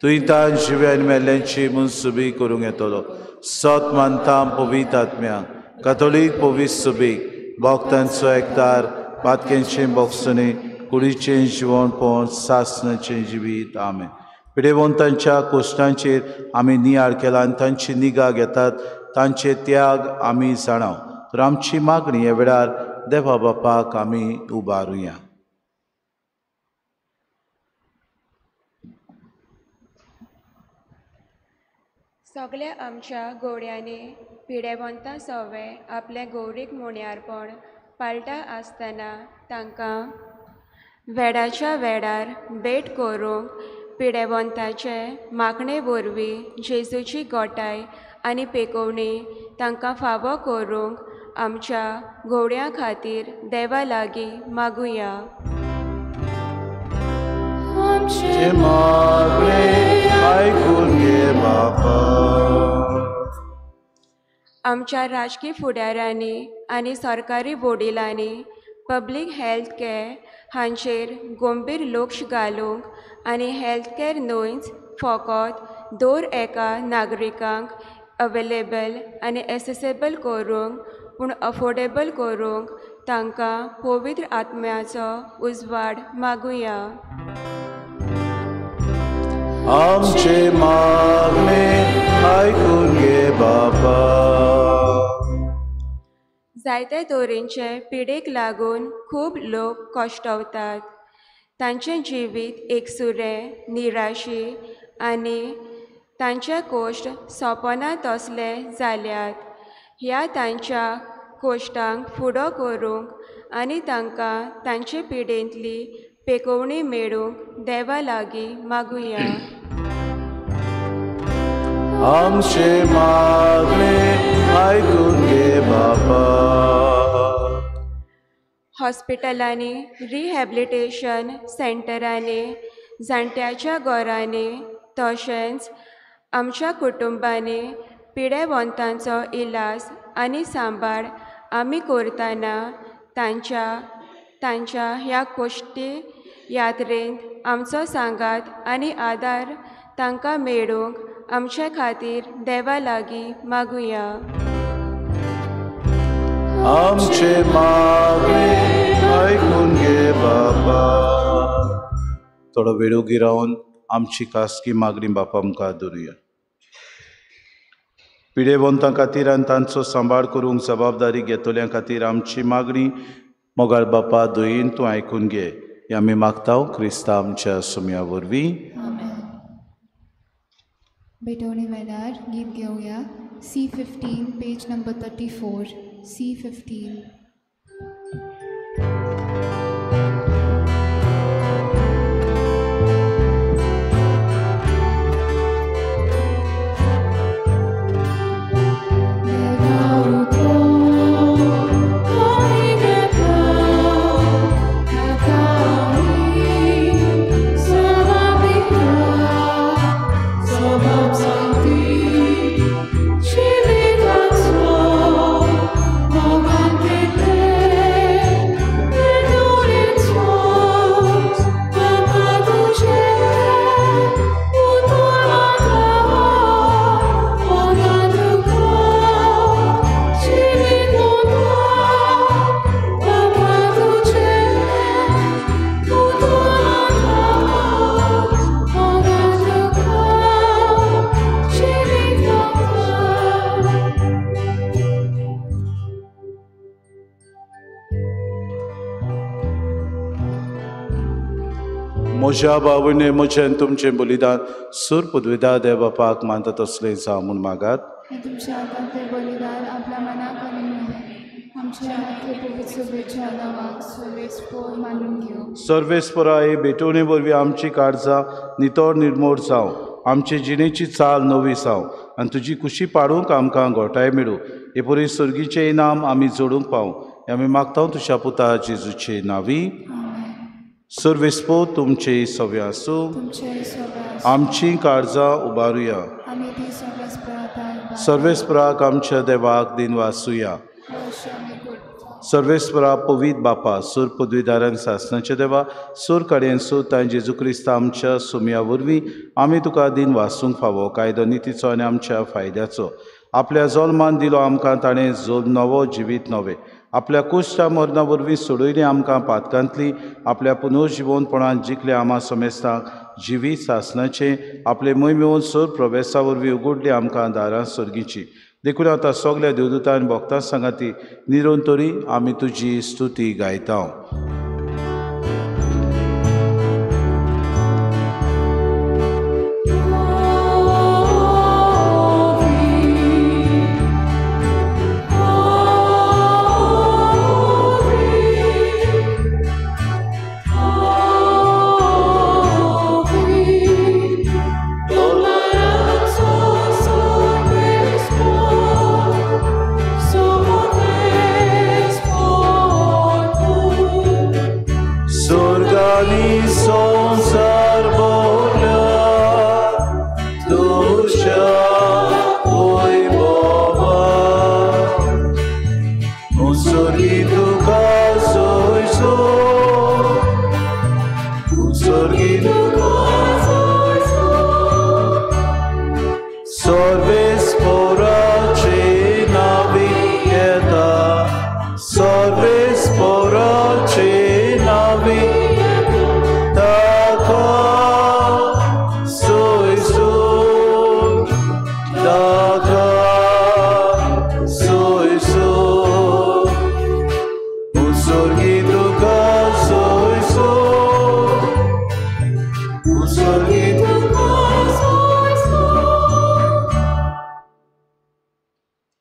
थंय तान जिव्या आनी मेल्ल्यांची मनसुबी करूंक येतलो. सत मानता पवित्र आत्म्या, कातोलीक पवित्र सुबीक, भक्तांचो एकतार, पातक्यांचें बोगसणें, कुडीचें जिवणपण, सासणाचें जिवीत. आमेन. पिडेवंतांच्या कोश्टांचेर आमी नियाळ केला आनी तांची निगा घेतात, तांचे त्याग आमी जाणाव. तर आमची मागणी ह्या वेळार देवा बापाक आमी उबारुया. सगल्या आमच्या गोवड्यांनी पिडेवंतां सवे आपलें गौरीक मोन्यारपण पाळटा आसतना तांकां वेडाच्या वेडार भेट करूंक पिडेवंताचे मागणे वरवीं जेजूची गोटाय आनी पेकोवणी तांकां फावो करूंक आमच्या घोवड्यां खातीर देवा लागीं मागुया. आमचें मागणें आयकून घे बापा. आमच्या राजकी फुडाऱ्यांनी आनी सरकारी वडिलांनी पब्लीक हेल्थ कॅर हांचेर गंभीर लक्ष घालूंक आनी हेल्थ कॅर न्हयच फकत दर एका नागरिकांक अवेलेबल आनी एसेसेबल करूंक पूण अफोर्डेबल करूंक तांकां पवित्र आत्म्याचो उजवाड मागुया. आमचें मागणें आयकून घे बापा. जायते तरेचे पिडेक लागून खूब लोक कश्टवतात. तांचें जिवीत एकसुरें, निराशी आनी तांचे कोश्ट सोंपना तसले जाल्यात. ह्या तांच्या कोश्टांक फुडो करूंक आनी तांकां तांचे पिडेंतली पेकोवणी मेळूंक देवा लागीं मागुया. आमचें मागणें आयकून घे बापा. हॉस्पिटलांनी, रिहॅबिलिटेशन सेंटरांनी, जाणट्याच्या घरांनी तशेंच आमच्या कुटुंबांनी पिडेवंतांचो इलाज आनी सांबाळ आमी करतना तांच्या तांच्या ह्या कोश्टी यात्रेंत आमचो सांगात आनी आदार तांकां मेळूंक आमचे खातीर देवा लागीं मागुया. आमचें मागणें आयकून घे बापा. थोडो वेळ उगी रावन आमची खासगी मागणी बापा मुखार दवरुया. पिडेवंतां खातीर आनी तांचो सांबाळ करूंक जबाबदारी घेतल्या खातीर आमची मागणी मोगाळ बापा दयेन तूं आयकून घे. हे आमी मागता क्रिस्ता आमच्या सुम्या वरवीं. भेटवणे वेळार गीत घेवया. C15 page number 34. C15. म्हज्या बावने म्हजें तुमचें बलिदान सूर पदवेदा देव बापाक मानता तसलें जावं म्हूण मागात. तुमच्या हातांत तें बलिदान आपल्या मनाक आनी आमच्या पवित्र सभेच्या नांवाक सर्वेस्पोर मानून घेवं. सर्वेस्पोरा हे भेटवणे वरवीं आमची काळजां नितळ निर्मोळ जावं, आमचे जिणेची चाल नवी जावं आनी तुजी कुशी पाडूंक आमकां घोटाय मेळूं. हे परी सर्गीचें इनाम आमी जोडूंक पावूं. हे आमी मागता तुज्या पुता जेजूचे नांवी. सर्वेस्पोर तुमचे सवे आसूं. आमची काळजां उबारुया. सर्वेस्पराक आमच्या देवाक दिन वासुया. सर्वेस्परा पवित्र बापा सूर पदवीधारण सासनाच्या देवा सूर कडेन सूत आनी जेजू क्रिस्ता आमच्या सुमया वरवीं आमी तुका दिन वासूंक फावो कायदो नितीचो आनी आमच्या फायद्याचो. आपल्या जोल्मान दिलो आमकां ताणें जोल नवो जिवीत नवें. आपल्या कुश्टा मरणा वरवीं सोडयली आमकां पातकांतली. आपल्या पुनर्जिवनपणान जिखले आमा समेस्तांक जिवीत सासनाचें. आपले मोहिमेवन सोर प्रवेसा वरवीं उगडली आमकां दारां सर्गीची. देखून आतां सगल्या देवदूतान भक्तां सांगाती निरोन तरी आमी तुजी स्तुती गायता.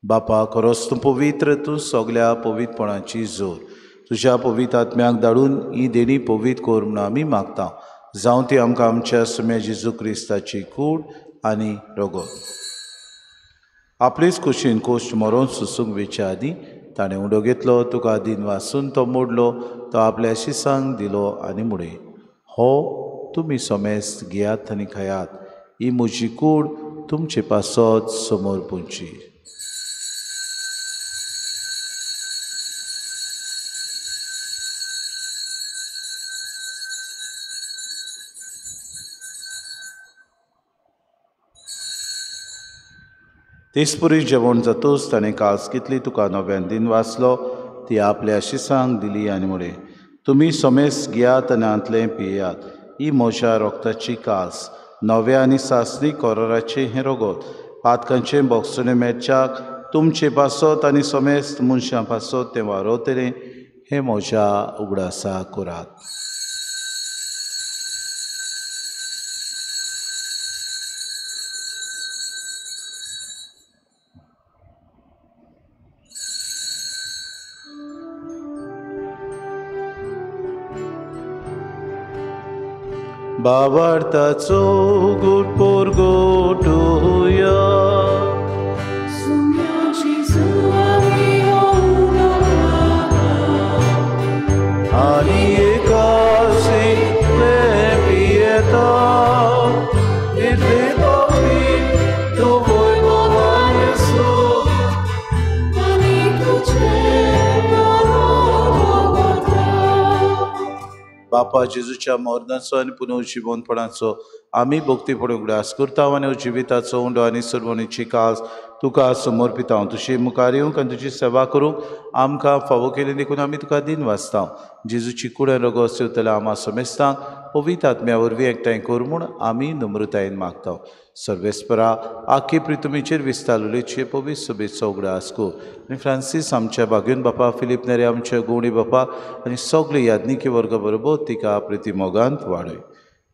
बापा खरोच तूं पवित्र, तूं सगल्या पवित्रपणाची जोर. तुज्या पवित्र आत्म्याक धाडून ही देणी पवित्र कर म्हूण आमी मागता. जावं ती आमकां आमच्या सुम्या जेजू क्रिस्ताची कूड आनी रगत. आपलेच कुशीन कोश्ट मरोन सुसूंक वेच्या आदीं ताणें उडो घेतलो, तुका दिन वासून तो मोडलो, तो आपल्या शिसांक दिलो आनी मुडे, हो तुमी समेस्त घेयात आनी खायात, ही म्हजी कूड तुमचे पासत समोर पुंची. तेचपुरी जेवण जातूच ताणें कास घेतली, तुका नव्यान दिन वाचलो, ती आपल्या शिसांक दिली आनी म्हळें, तुमी समेस्त घेयात आनी हांतलें पियात, ही म्हज्या रोगताची कास, नव्या आनी सासणी कोराराचें हें रगत पातकांचें बोगसणें मेळच्याक तुमचे पासत आनी समेस्त मनशां पासत तें वारोवतलें. हें म्हज्या उगडासा करात. बाबार्थाचो गुट पोरगोटुया आनी एकासी पियेता इतले पापी तूं वैभवान येसू आनी तुजें भोगता. बापा जेजूच्या मरणाचो आनी पुनर्जिवनपणाचो आमी भक्तीपण उगडास करता आनी जिविताचो उंडो आनी सर्वणीची कास तुका समर्पिता. तुजे मुखार येवंक आनी तुजी सेवा करूंक आमकां फावो केली देखून आमी तुका दिन वाचता. जेजूची कूड आनी रगत सेवतल्या आमा समेस्तांक पवित्र आत्म्या वरवीं एकठांय कर म्हूण आमी नम्रतायेन मागता. सर्वेस्परा आखी प्रितुमीचेर विस्तारलेचे पवित्र सभेचो उगडास कर आनी फ्रांसीस आमच्या बागेवन बापा, फिलीप नेरे आमच्या गोवणी बापा आनी सगळे याज्ञिकी वर्ग बरोबर तिका प्रितीमोगांत वाडय.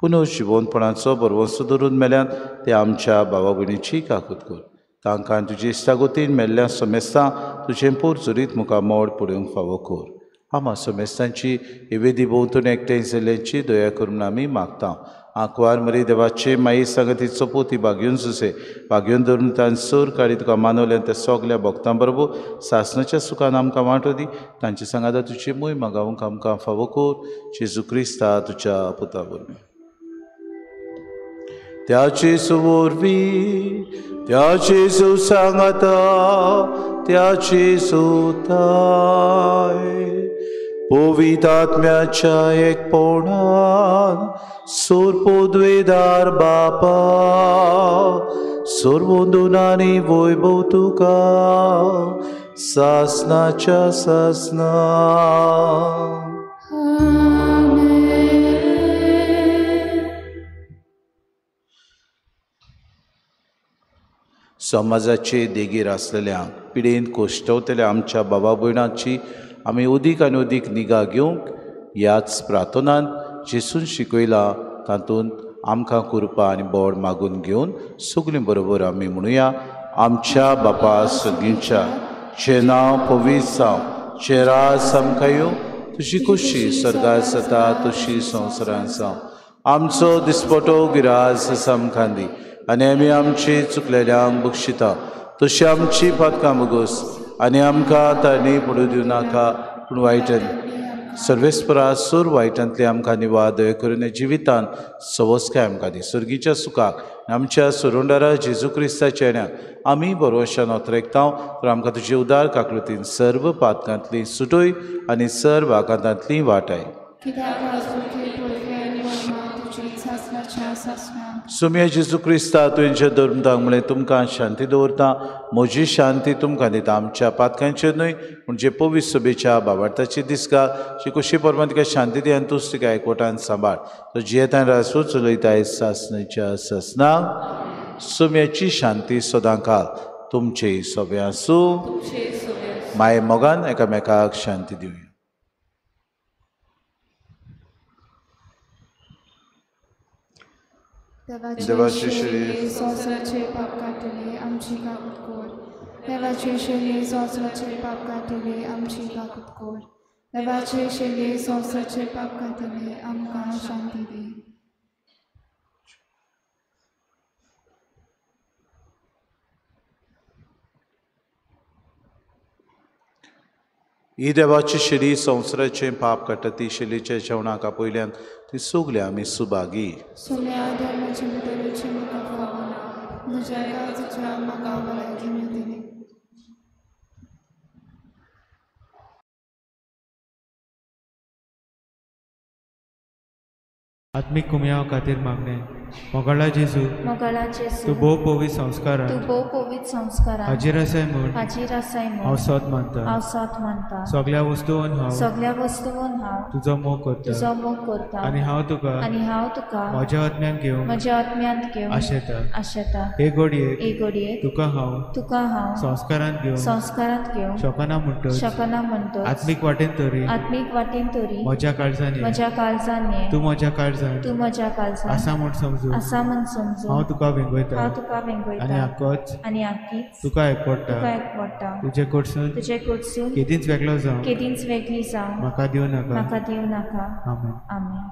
पुनर्जिवनपणाचो बरवंसो धरून मेल्यान ते आमच्या भावा भयणीची काकूत कर. तांकां तुजी इश्टागतीन मेल्ल्या समेस्तां तुजें पोर चुरीत मुखार मोड पडूंक फावो कर. आमा समेस्तांची वेदी भोंवतणी एकठांय जाल्ल्यांची दया करून आमी मागता. आंकवार मरी देवाचे माई सांगतीचो पोती बागेवन सुसे बागेवन धरून तान सोर काडी तुका मानवल्यान त्या सगल्या भक्तां बरोबर सासणाच्या सुखान आमकां वांटो दी. तांचे सांगाता तुजी मोय मागावंक आमकां फावो कर. जेजू क्रिस्ता तुज्या पुता वरवीं. त्या जेजू वरवीं, त्या जेजू सांगाता, त्या जेजू ताय पवित्र आत्म्याच्या एकपणान सोरपोद्वेदार बापा सोरवंदुनानी वैभव तुका सासनाच्या सासना. समाजाचे देगेर आसलेल्यांक पिडेन कोश्टवतल्या आमच्या बाबा भयणाची आमी अदीक आनी अदीक निगा घेवंक ह्याच प्रार्थनान जेसून शिकयला तातूंत आमकां कृपा आनी बोड मागून घेवन सगळीं बरोबर आमी म्हणुया. आमच्या बापा सगळींच्या चें नांव पवित्र जावं, चें राज आमकां येवं, तुजी खोशी स्वर्गार जाता तशी संवसारांत जावं. आमचो दिसपटो गिरास आमकां दी आनी आमी आमची चुकलेल्यांक बक्षिता तशी आमची पातकां बगोस आनी आमकां तांणी पडूं दिवं नाका पूण वायटन सर्वेस्परा सूर वायटांतली आमकां निवार दया करून जिवितान सवस्काय आमकां दी. सर्गीच्या सुखाक आमच्या सुरुंडारा जेजू क्रिस्ताच्या येण्याक आमी बरोवशान ओतरेकता तर आमकां तुजी उदार काकृतीन सर्व पातकांतली सुटोय आनी सर्व आकांतांतली वाटाय. सुम्या जेजू क्रिस्ता तुवें धर्मतांक म्हळें तुमकां शांती दवरता, म्हजी शांती तुमकां दिता. आमच्या पातकांचेर न्हय म्हणजे पवित्र सभेच्या बाबार्थाची दिसका शिकोशी परमान तिका शांती दी आनी तूंच तिका एकवटान सांबाळ. तो जियेतान रासू चलयताय सासणेच्या सासणाक. सुम्याची शांती सदांकाळ तुमचे सोबे आसूं. माये मोगान एकामेकाक शांती दिवया. देवाचे शरीर संवसाराचे पाप काडटले आमची काकूत कर. देवाचे शरीर संवसाराचे पाप काडटले आमची काकूत कर. देवाचे शरीर संवसाराचे पाप काडटले आमकां शांती दी. ही देवाची शरीर संवसाराचें पाप काडटा ती शैलीच्या जेवणाक आपयल्यान ती सगळी आमी सुभागी. आत्मीक कुमयाव खातीर मागणें. मोगाळा जेजू, मोगाळा जेजू, तूं भोव पवित्र संस्कारान, तूं भोव पवित्र संस्कारान हाजीर आसाय म्हूण, हाजीर आसाय म्हूण हांव सत मानता, हांव सत मानता. सगळ्या वस्तून हांव, सगळ्या वस्तून हांव तुजो मोग करता, तुजो मोग करता. आनी हांव तुका, आनी हांव तुका म्हज्या आत्म्यान घेवन, म्हज्या आत्म्यांत घेवन आशेता, आशेता. हे घडयेक, हे घडयेक तुका हांव, तुका हांव संस्कारांत घेवन, संस्कारांत घेवन शकना म्हणटच, शकना म्हणटच, आत्मीक वाटेन तरी, आत्मीक वाटेन तरी म्हज्या काळजान, म्हज्या काळजान ये, तूं म्हज्या काळजान, तूं म्हज्या काळजान आसा म्हूण समजून, आसा म्हूण समजून हांव तुका वेंगयता, हांव तुका वेंगयता. आनी आकोच, आनी आकीच तुका एकवडटा, तुका एकवडटा. तुजे कडसून, तुजे कडसून केदींच वेगळो जावं, केदींच वेगळी जावं म्हाका दिवं नाका, म्हाका दिवं नाका. आमेन. आमेन.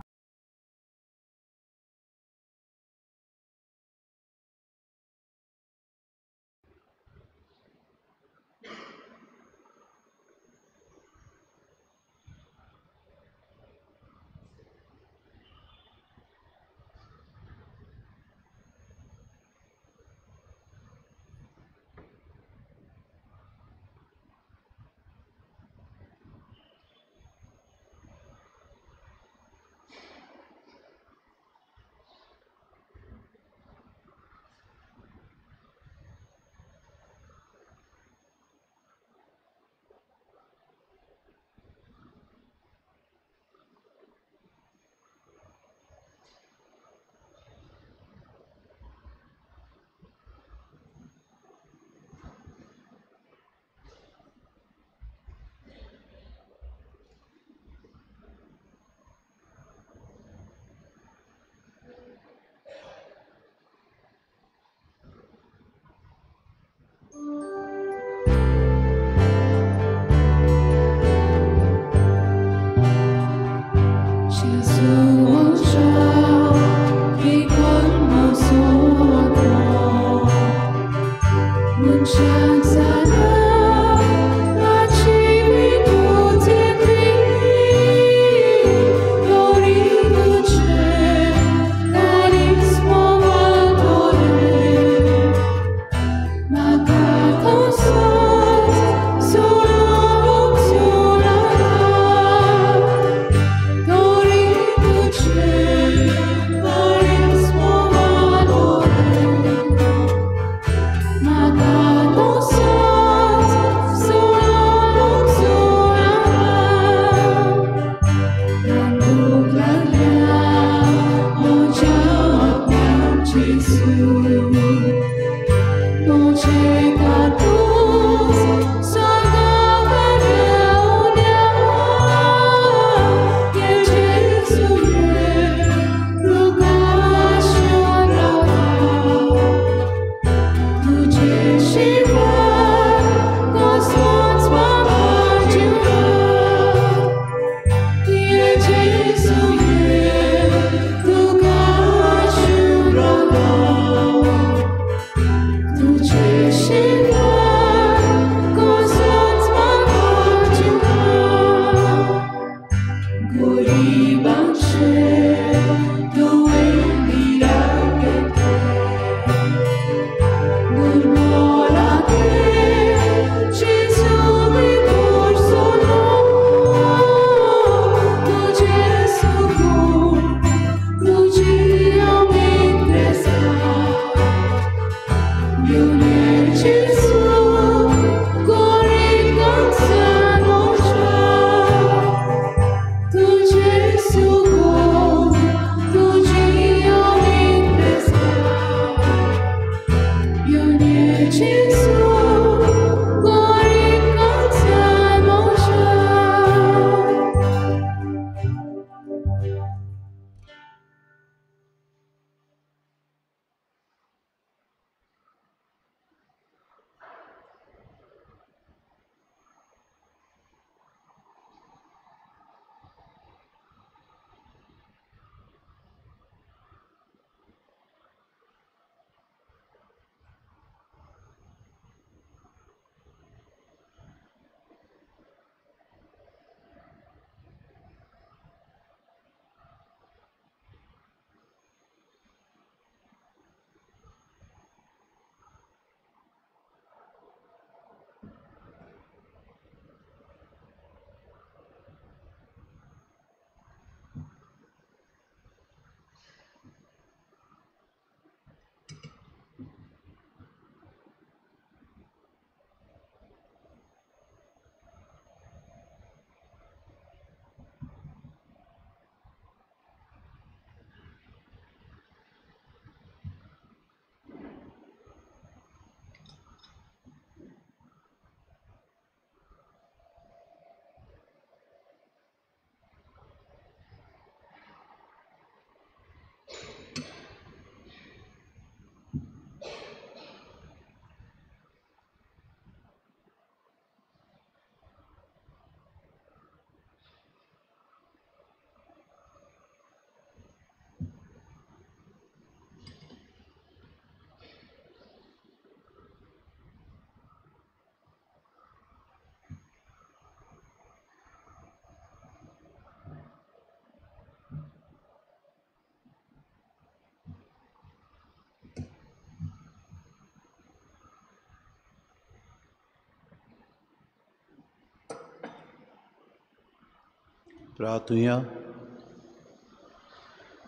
प्रार्थुया.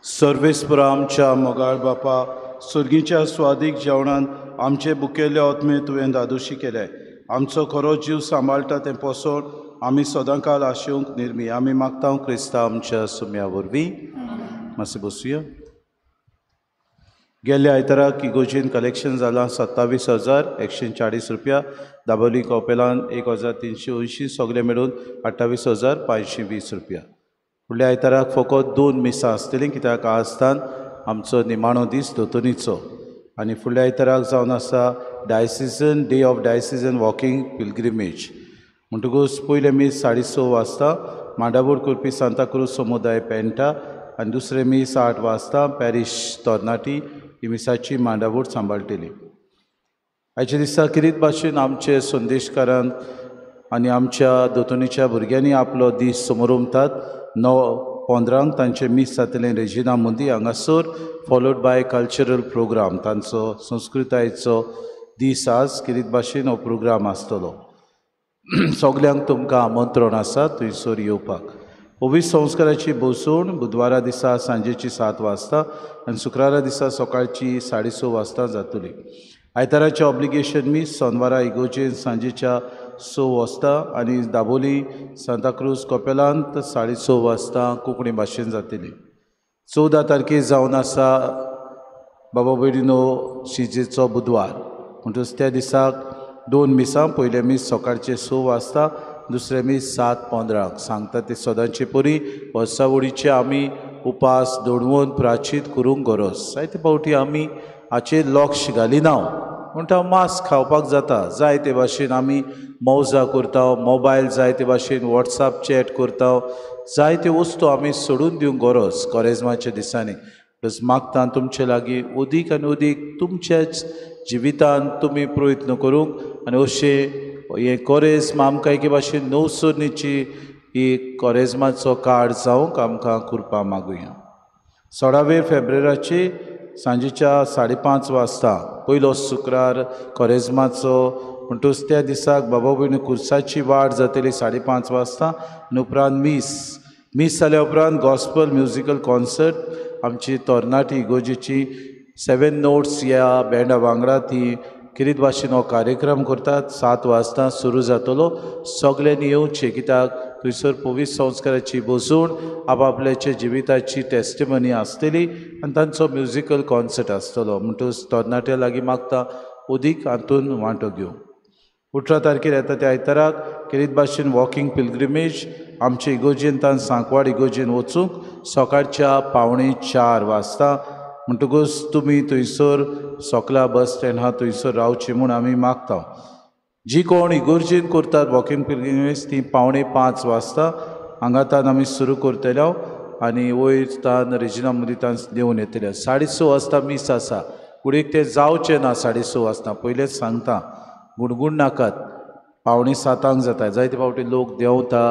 सर्वेस्पर आमच्या मोगाळ बापा, सुर्गीच्या स्वादीक जेवणान आमचे बुकेल्ले आत्मे तुवें दादोशी केले. आमचो खरो जीव सांबाळटा तें पोसोण आमी सदांकाल आशेवंक निर्मी आमी मागता क्रिस्तांव आमच्या सुम्या वरवीं. मातशें बसुया. गेल्ल्या आयताराक इगोर्जेन कलेक्शन जालां 27,140 रुपया. दाबोली कॉपेलान 1,380, सगळे मेळून 28,520 रुपया. फुडल्या आयताराक फकत 2 मिसां आसतलीं, कित्याक आजतान आमचो निमाणो दीस दोतोनीचो. आनी फुडल्या आयताराक जावन आसा diocesan day of diocesan walking pilgrimage. म्हणटकूच पयलें मीस 6:30 वाजता मांडाबोड करपी सांताक्रूज समुदाय पेंटा आनी दुसरें मीस 8 वाजता पॅरीश तोरनाटी ही मिसाची मांडाबोड सांबाळटली. आयच्या दिसा किरीत भाशेन आमचे संदेशकारान आनी आमच्या दोतोनीच्या भुरग्यांनी आपलो दीस समोरमतात. 9:15 तांचें मीस जातलें रेजिना मुंदी हांगासर, फॉलोड बाय कल्चरल प्रोग्राम. तांचो संस्कृतायेचो दीस आज किरीत भाशेन हो प्रोग्राम आसतलो. सगल्यांक तुमकां आमंत्रण आसा थंयसर येवपाक. पवित्र संस्काराची बसवण बुधवारा दिसा सांजेची 7 वाजता आनी शुक्रारा दिसा सकाळची 6:30 वाजता जातली. आयताराचें ऑब्लिगेशन मीस सोनवारा इगोर्जेन सांजेच्या 6 वाजता आनी दाबोली सांताक्रूज कपेलांत 6:30 वाजता कोंकणी भाशेन जातली. 14 तारखेर जावन आसा बाबा भयणीनो शिजेचो बुधवार. म्हणटकच त्या दिसाक 2 मिसां, पयलें मीस सकाळचें 6 वाजता, दुसरें मीस 7:15. सांगता ते सदांचे परी वर्सावळीचे आमी उपास दडवून प्राचीत करूंक गरज. जायते फावटी आमी हाचेर लक्ष घालिना म्हणटा मांस खावपाक जाता, जाय ते भाशेन आमी मौजा करता, मोबायल जाय ते भाशेन वॉट्सएप चॅट करता, जायते वस्तू आमी सोडून दिवंक गरज कोरेज्माच्या दिसांनी. प्लस मागता तुमचे लागीं अदीक आनी अदीक तुमच्याच जिवितान तुमी प्रयत्न करूंक आनी अशें हें कोरेज्म आमकां एके भाशेन नवसरणीची ही कोरेज्माचो काळ जावंक आमकां कृपा मागुया. 16 फेब्रुवाराची सांजेच्या 5:30 वाजता पयलो शुक्रार कोरेज्माचो. म्हणटकच त्या दिसाक बाबा भयणी कुर्साची वाड जातली 5:30 वाजता आनी उपरांत मीस. मीस जाल्या उपरांत गॉस्पल म्युजिकल कॉन्सर्ट आमची तरणाटी इगोर्जेची 7 नोट्स ह्या बँडा वांगडा ती किरीत भाशेन हो कार्यक्रम करतात. 7 वाजता सुरू जातलो. सगल्यांनी येवचें, कित्याक थंयसर पवित्र संस्काराची बसवण आपआपल्याच्या जिविताची टेस्टिमनी आसतली आनी तांचो म्युजिकल कॉन्सर्ट आसतलो. म्हणटकच तरणाट्या लागीं मागता अदीक हातून वांटो घेवंक. 18 तारखेर येता त्या आयताराक किरीत भाशेन वॉकिंग पिलग्रिमेज आमचे इगोर्जेन तान सांकवाड इगोर्जेन वचूंक सकाळच्या 3:45 वाजता. म्हणटकूच तुमी थंयसर सकला बस स्टँड आहा थंयसर रावची म्हूण आमी मागता. जी कोण इगोर्जेन करतात वॉकिंग पिलग्रिमेज ती 4:45 वाजता हांगातान आमी सुरू करतले आनी वयर तान रेजिना मुदितान देंवून येतले. 6:30 वाजता मीस आसा. कुडीक तें जावचें ना 6:30 वाजता, पयलेंच सांगता, गुणगुण नाकात. 6:45 जाता. जायते फावटी लोक देंवता,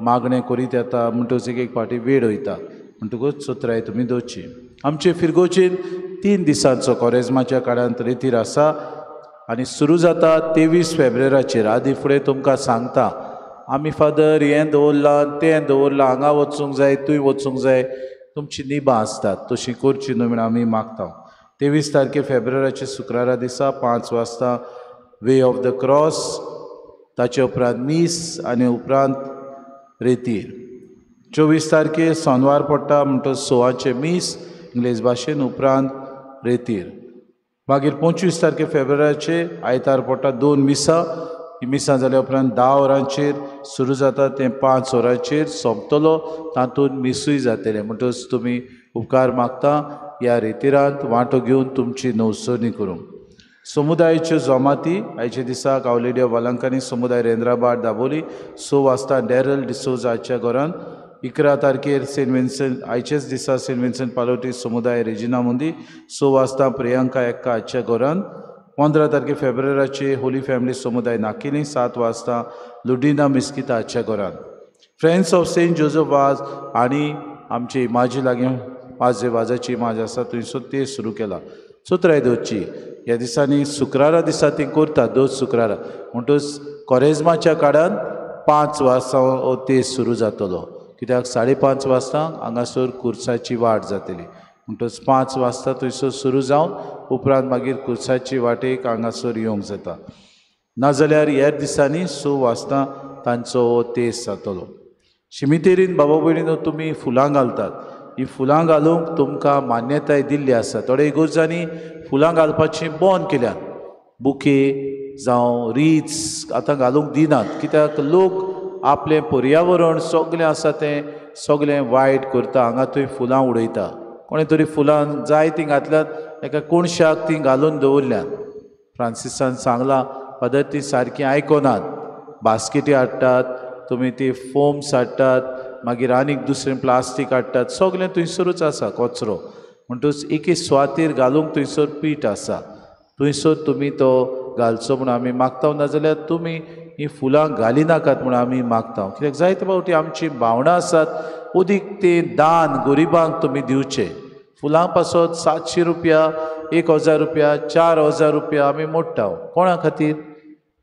मागणें करीत येता, म्हणटकच एक एक फावटी वेळ वयता. म्हणटकूच चतुराय तुमी दवरची. आमचे फिरगोचेन 3 दिसांचो कोरेज्माच्या काळांत रेतीर आसा आनी सुरू जाता 23 फेब्रुवाराचेर. आदी फुडें तुमकां सांगता आमी फादर हें दवरलां तें दवरलां, हांगा वचूंक जाय थंय वचूंक जाय, तुमची निबां आसतात तशी करची न्हय म्हूण आमी मागता. 23 तारखे फेब्रुवाराचे शुक्रारा दिसा 5 वाजता वे ऑफ the cross, ताचे उपरांत मीस आनी उपरांत रेतीर. 24 तारखे सोनवार पडटा म्हणटकच 6 मीस इंग्लीश भाशेन, उपरांत रेतीर. मागीर 25 तारखे फेब्रुवाराचे आयतार पडटा 2 मिसां. ही मिसां जाल्या उपरांत 10 वरांचेर सुरू जाता तें 5 वरांचेर सोंपतलो, तातूंत मिसूय जातलें. म्हणटकच तुमी उपकार मागता ह्या रेतिरांत वांटो घेवन तुमची नवसरणी करूंक. समुदायाच्यो जमाती आयच्या दिसाक our lady of Velankanni समुदाय रेंद्राबाद दाबोली 6 वाजता डॅरल डिसोजाच्या घरान. 11 तारखेर सेंट विन्संट आयचेच दिसा सेंट विन्संट पालोटी समुदाय रेजिना मुंदी 6 वाजता प्रियंका एक्का हाच्या घरान. 15 तारखे फेब्रुवाराचे होली फॅमिली समुदाय नाकिली 7 वाजता लुडिना मिस्किता हाच्या घरान. Friends of Saint Joseph Vaz आनी आमचे इमाजी लागीं वाजे वाजाची इमाज आसा थंयसर ते सुरू केला. चतुराय दवरची ह्या दिसांनी शुक्रारा दिसा ती करतात, 2 शुक्रारा. म्हणटकच कोरेज्माच्या काळान 5 वाजता हो ते सुरू जातलो. कित्याक 5:30 वाजता हांगासर कुर्साची वाट जातली. म्हणटच 5 वाजता थंयसर सुरू जावन उपरांत मागीर कुर्साची वाटेक हांगासर येवंक जाता. नाजाल्यार हेर दिसांनी 6 वाजता तांचो हो तेज जातलो. शिमितेरीन बाबा भयणीनो तुमी फुलां घालतात. ही फुलां घालूंक तुमकां मान्यताय दिल्ली आसा. थोडे इगोर्जांनी फुलां घालपाची बंद केल्यात. बुके जावं रिच आतां घालूंक दिनात, कित्याक लोक आपलें पर्यावरण सगळें आसा तें सगळें वायट करता. हांगा थंय फुलां उडयता. कोणें तरी फुलां जाय तीं घातल्यात, एका कोणशाक तीं घालून दवरल्यात. फ्रांसिसान सांगलां फादर तीं सारकीं आयकनात. बास्केटी हाडटात तुमी, ती फोम्स हाडटात, मागीर आनीक दुसरें प्लास्टीक हाडटात. सगळें थंयसरूच आसा कचरो. म्हणटच एके सुवातेर घालूंक थंयसर पीठ आसा, थंयसर तुमी तो घालचो म्हूण आमी मागता. नाजाल्यार तुमी ही फुलां घालिनाकात म्हूण आमी मागता. कित्याक जायते फावटी आमची भावणां आसात, उदीक तें दान गरिबांक तुमी दिवचें. फुलां पासत 700 रुपया, 1000 रुपया, 4000 रुपया आमी मोडटा. कोणा खातीर?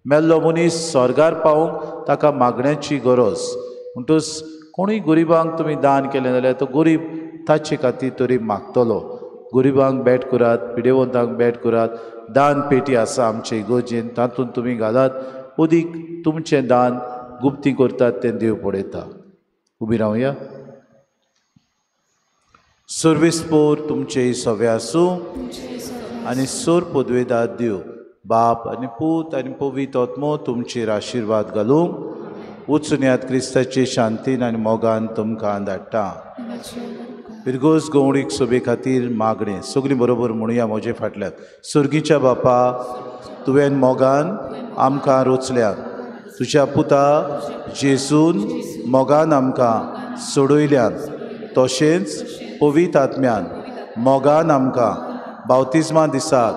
मेल्लो मनीस स्वर्गार पावूंक ताका मागण्याची गरज. म्हणटच कोणूय गरिबांक तुमी दान केलें जाल्यार तो गरीब ताचे खातीर तरी मागतलो. गरिबांक भेट करात, पिडेवंतांक भेट करात. दान पेटी आसा आमचे इगोर्जेन, तातूंत तुमी घालात. उदीक तुमचें दान गुप्ती करतात तें देव पळयता. उबी रावया. सर्वेस्पोर तुमचे सवे आसूं आनी सोर पदवेदार देव बाप आनी पूत आनी पवित्र आत्मो तुमचेर आशिर्वाद घालूंक. वचून क्रिस्ताचे शांतीन आनी मोगान तुमकां धाडटा. फिरगोज गवणीक सोबे खातीर मागणें सगळीं बरोबर म्हणुया म्हजे फाटल्यान. सर्गीच्या बापा, तुवें मोगान आमकां रोचल्यात. तुज्या पुता जेजून मोगान आमकां सोडयल्यात. तशेंच पवित्र आत्म्यान मोगान आमकां बावतिज्मा दिसाक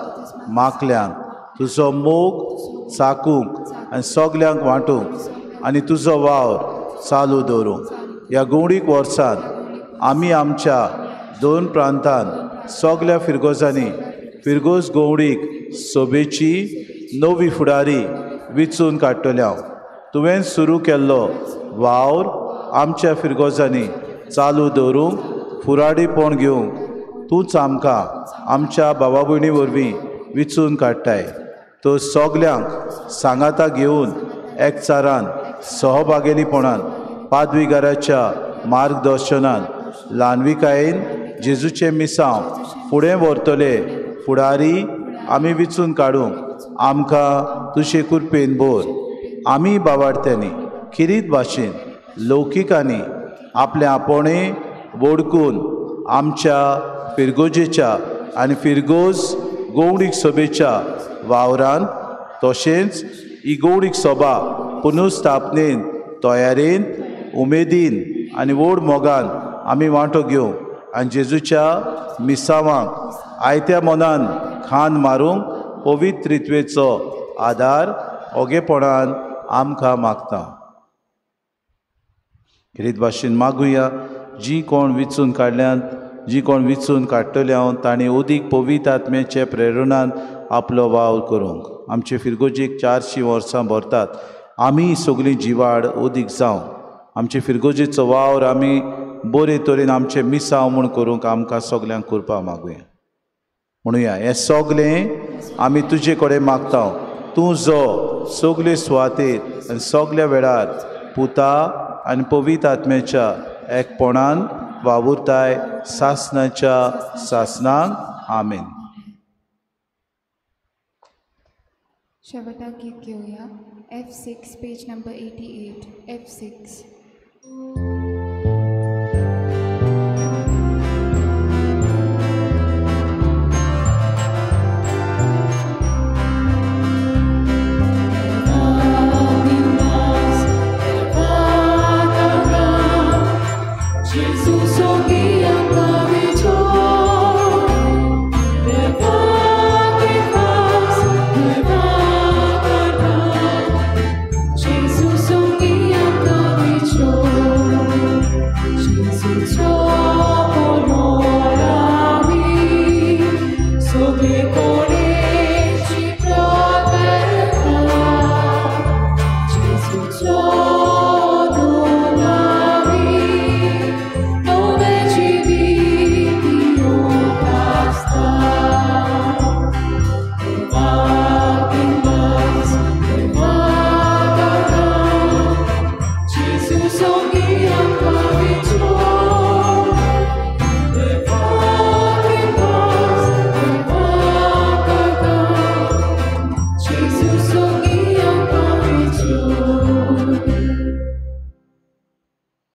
मागल्यान. तुजो मोग चाकूंक आनी सगल्यांक वांटूंक आनी तुजो वावर चालू दवरूंक. ह्या गवणीक वर्सान आमी आमच्या 2 प्रांतान सगल्या फिरगोजांनी फिरगोज गवणीक सोबेची नवी फुडारी विचून काडटल्या. तुवें सुरू केल्लो वावर आमच्या फिरगोजांनी चालू दवरूंक फुडारीपण घेवंक तूंच आमकां आमच्या बाबा भयणी वरवीं विचून काडटाय. तो सगल्यांक सांगाता घेवन एकचारान सहभागेलीपणान पादविगाराच्या मार्गदर्शनान ल्हानविकायेन जेजूचें मिसांव फुडें व्हरतले फुडारी आमी विचून काडूंक आमकां तुजे कृपेन भर. आमी बाबाडत्यांनी खिरीत भाशेन लौकिकांनी आपलें आपोणे वडकून आमच्या फिरगोजेच्या आनी फिरगोज गवणीक सभेच्या वावरान तशेंच ही गवणीक सभा पुनर्स्थापनेन तयारेन उमेदीन आनी व्हड मोगान आमी वांटो घेवंक आनी जेजूच्या मिसावांक आयत्या मनान खान मारूंक पवित्र त्रित्वेचो आदार ओगेपणान आमकां मागता. खेरीत भाशेन मागुया. जी कोण विचून काडल्यात, जी कोण विचून काडटले हांव तांणी अदीक पवित्र आत्म्याचे प्रेरणान आपलो वावर करूंक. आमचे फिरगोजेक 400 वर्सां भरतात. आमी सगळीं जिवाड अदीक जावं. आमचे फिरगोजेचो वावर आमी बरे तरेन आमचें मिसांव म्हूण करूंक आमकां सगल्यांक करपा मागुया. म्हणुया हें सगळें आमी तुजे कडेन मागता. तूं जो सगळे सुवातेर आनी सगल्या वेळार पुता आनी पवित्र आत्म्याच्या एकपणान वावुरताय सासनाच्या सासनाक. आमेन. शेवटाक गीत घेवया. F6 page number 88. F6. Jesus, जेजू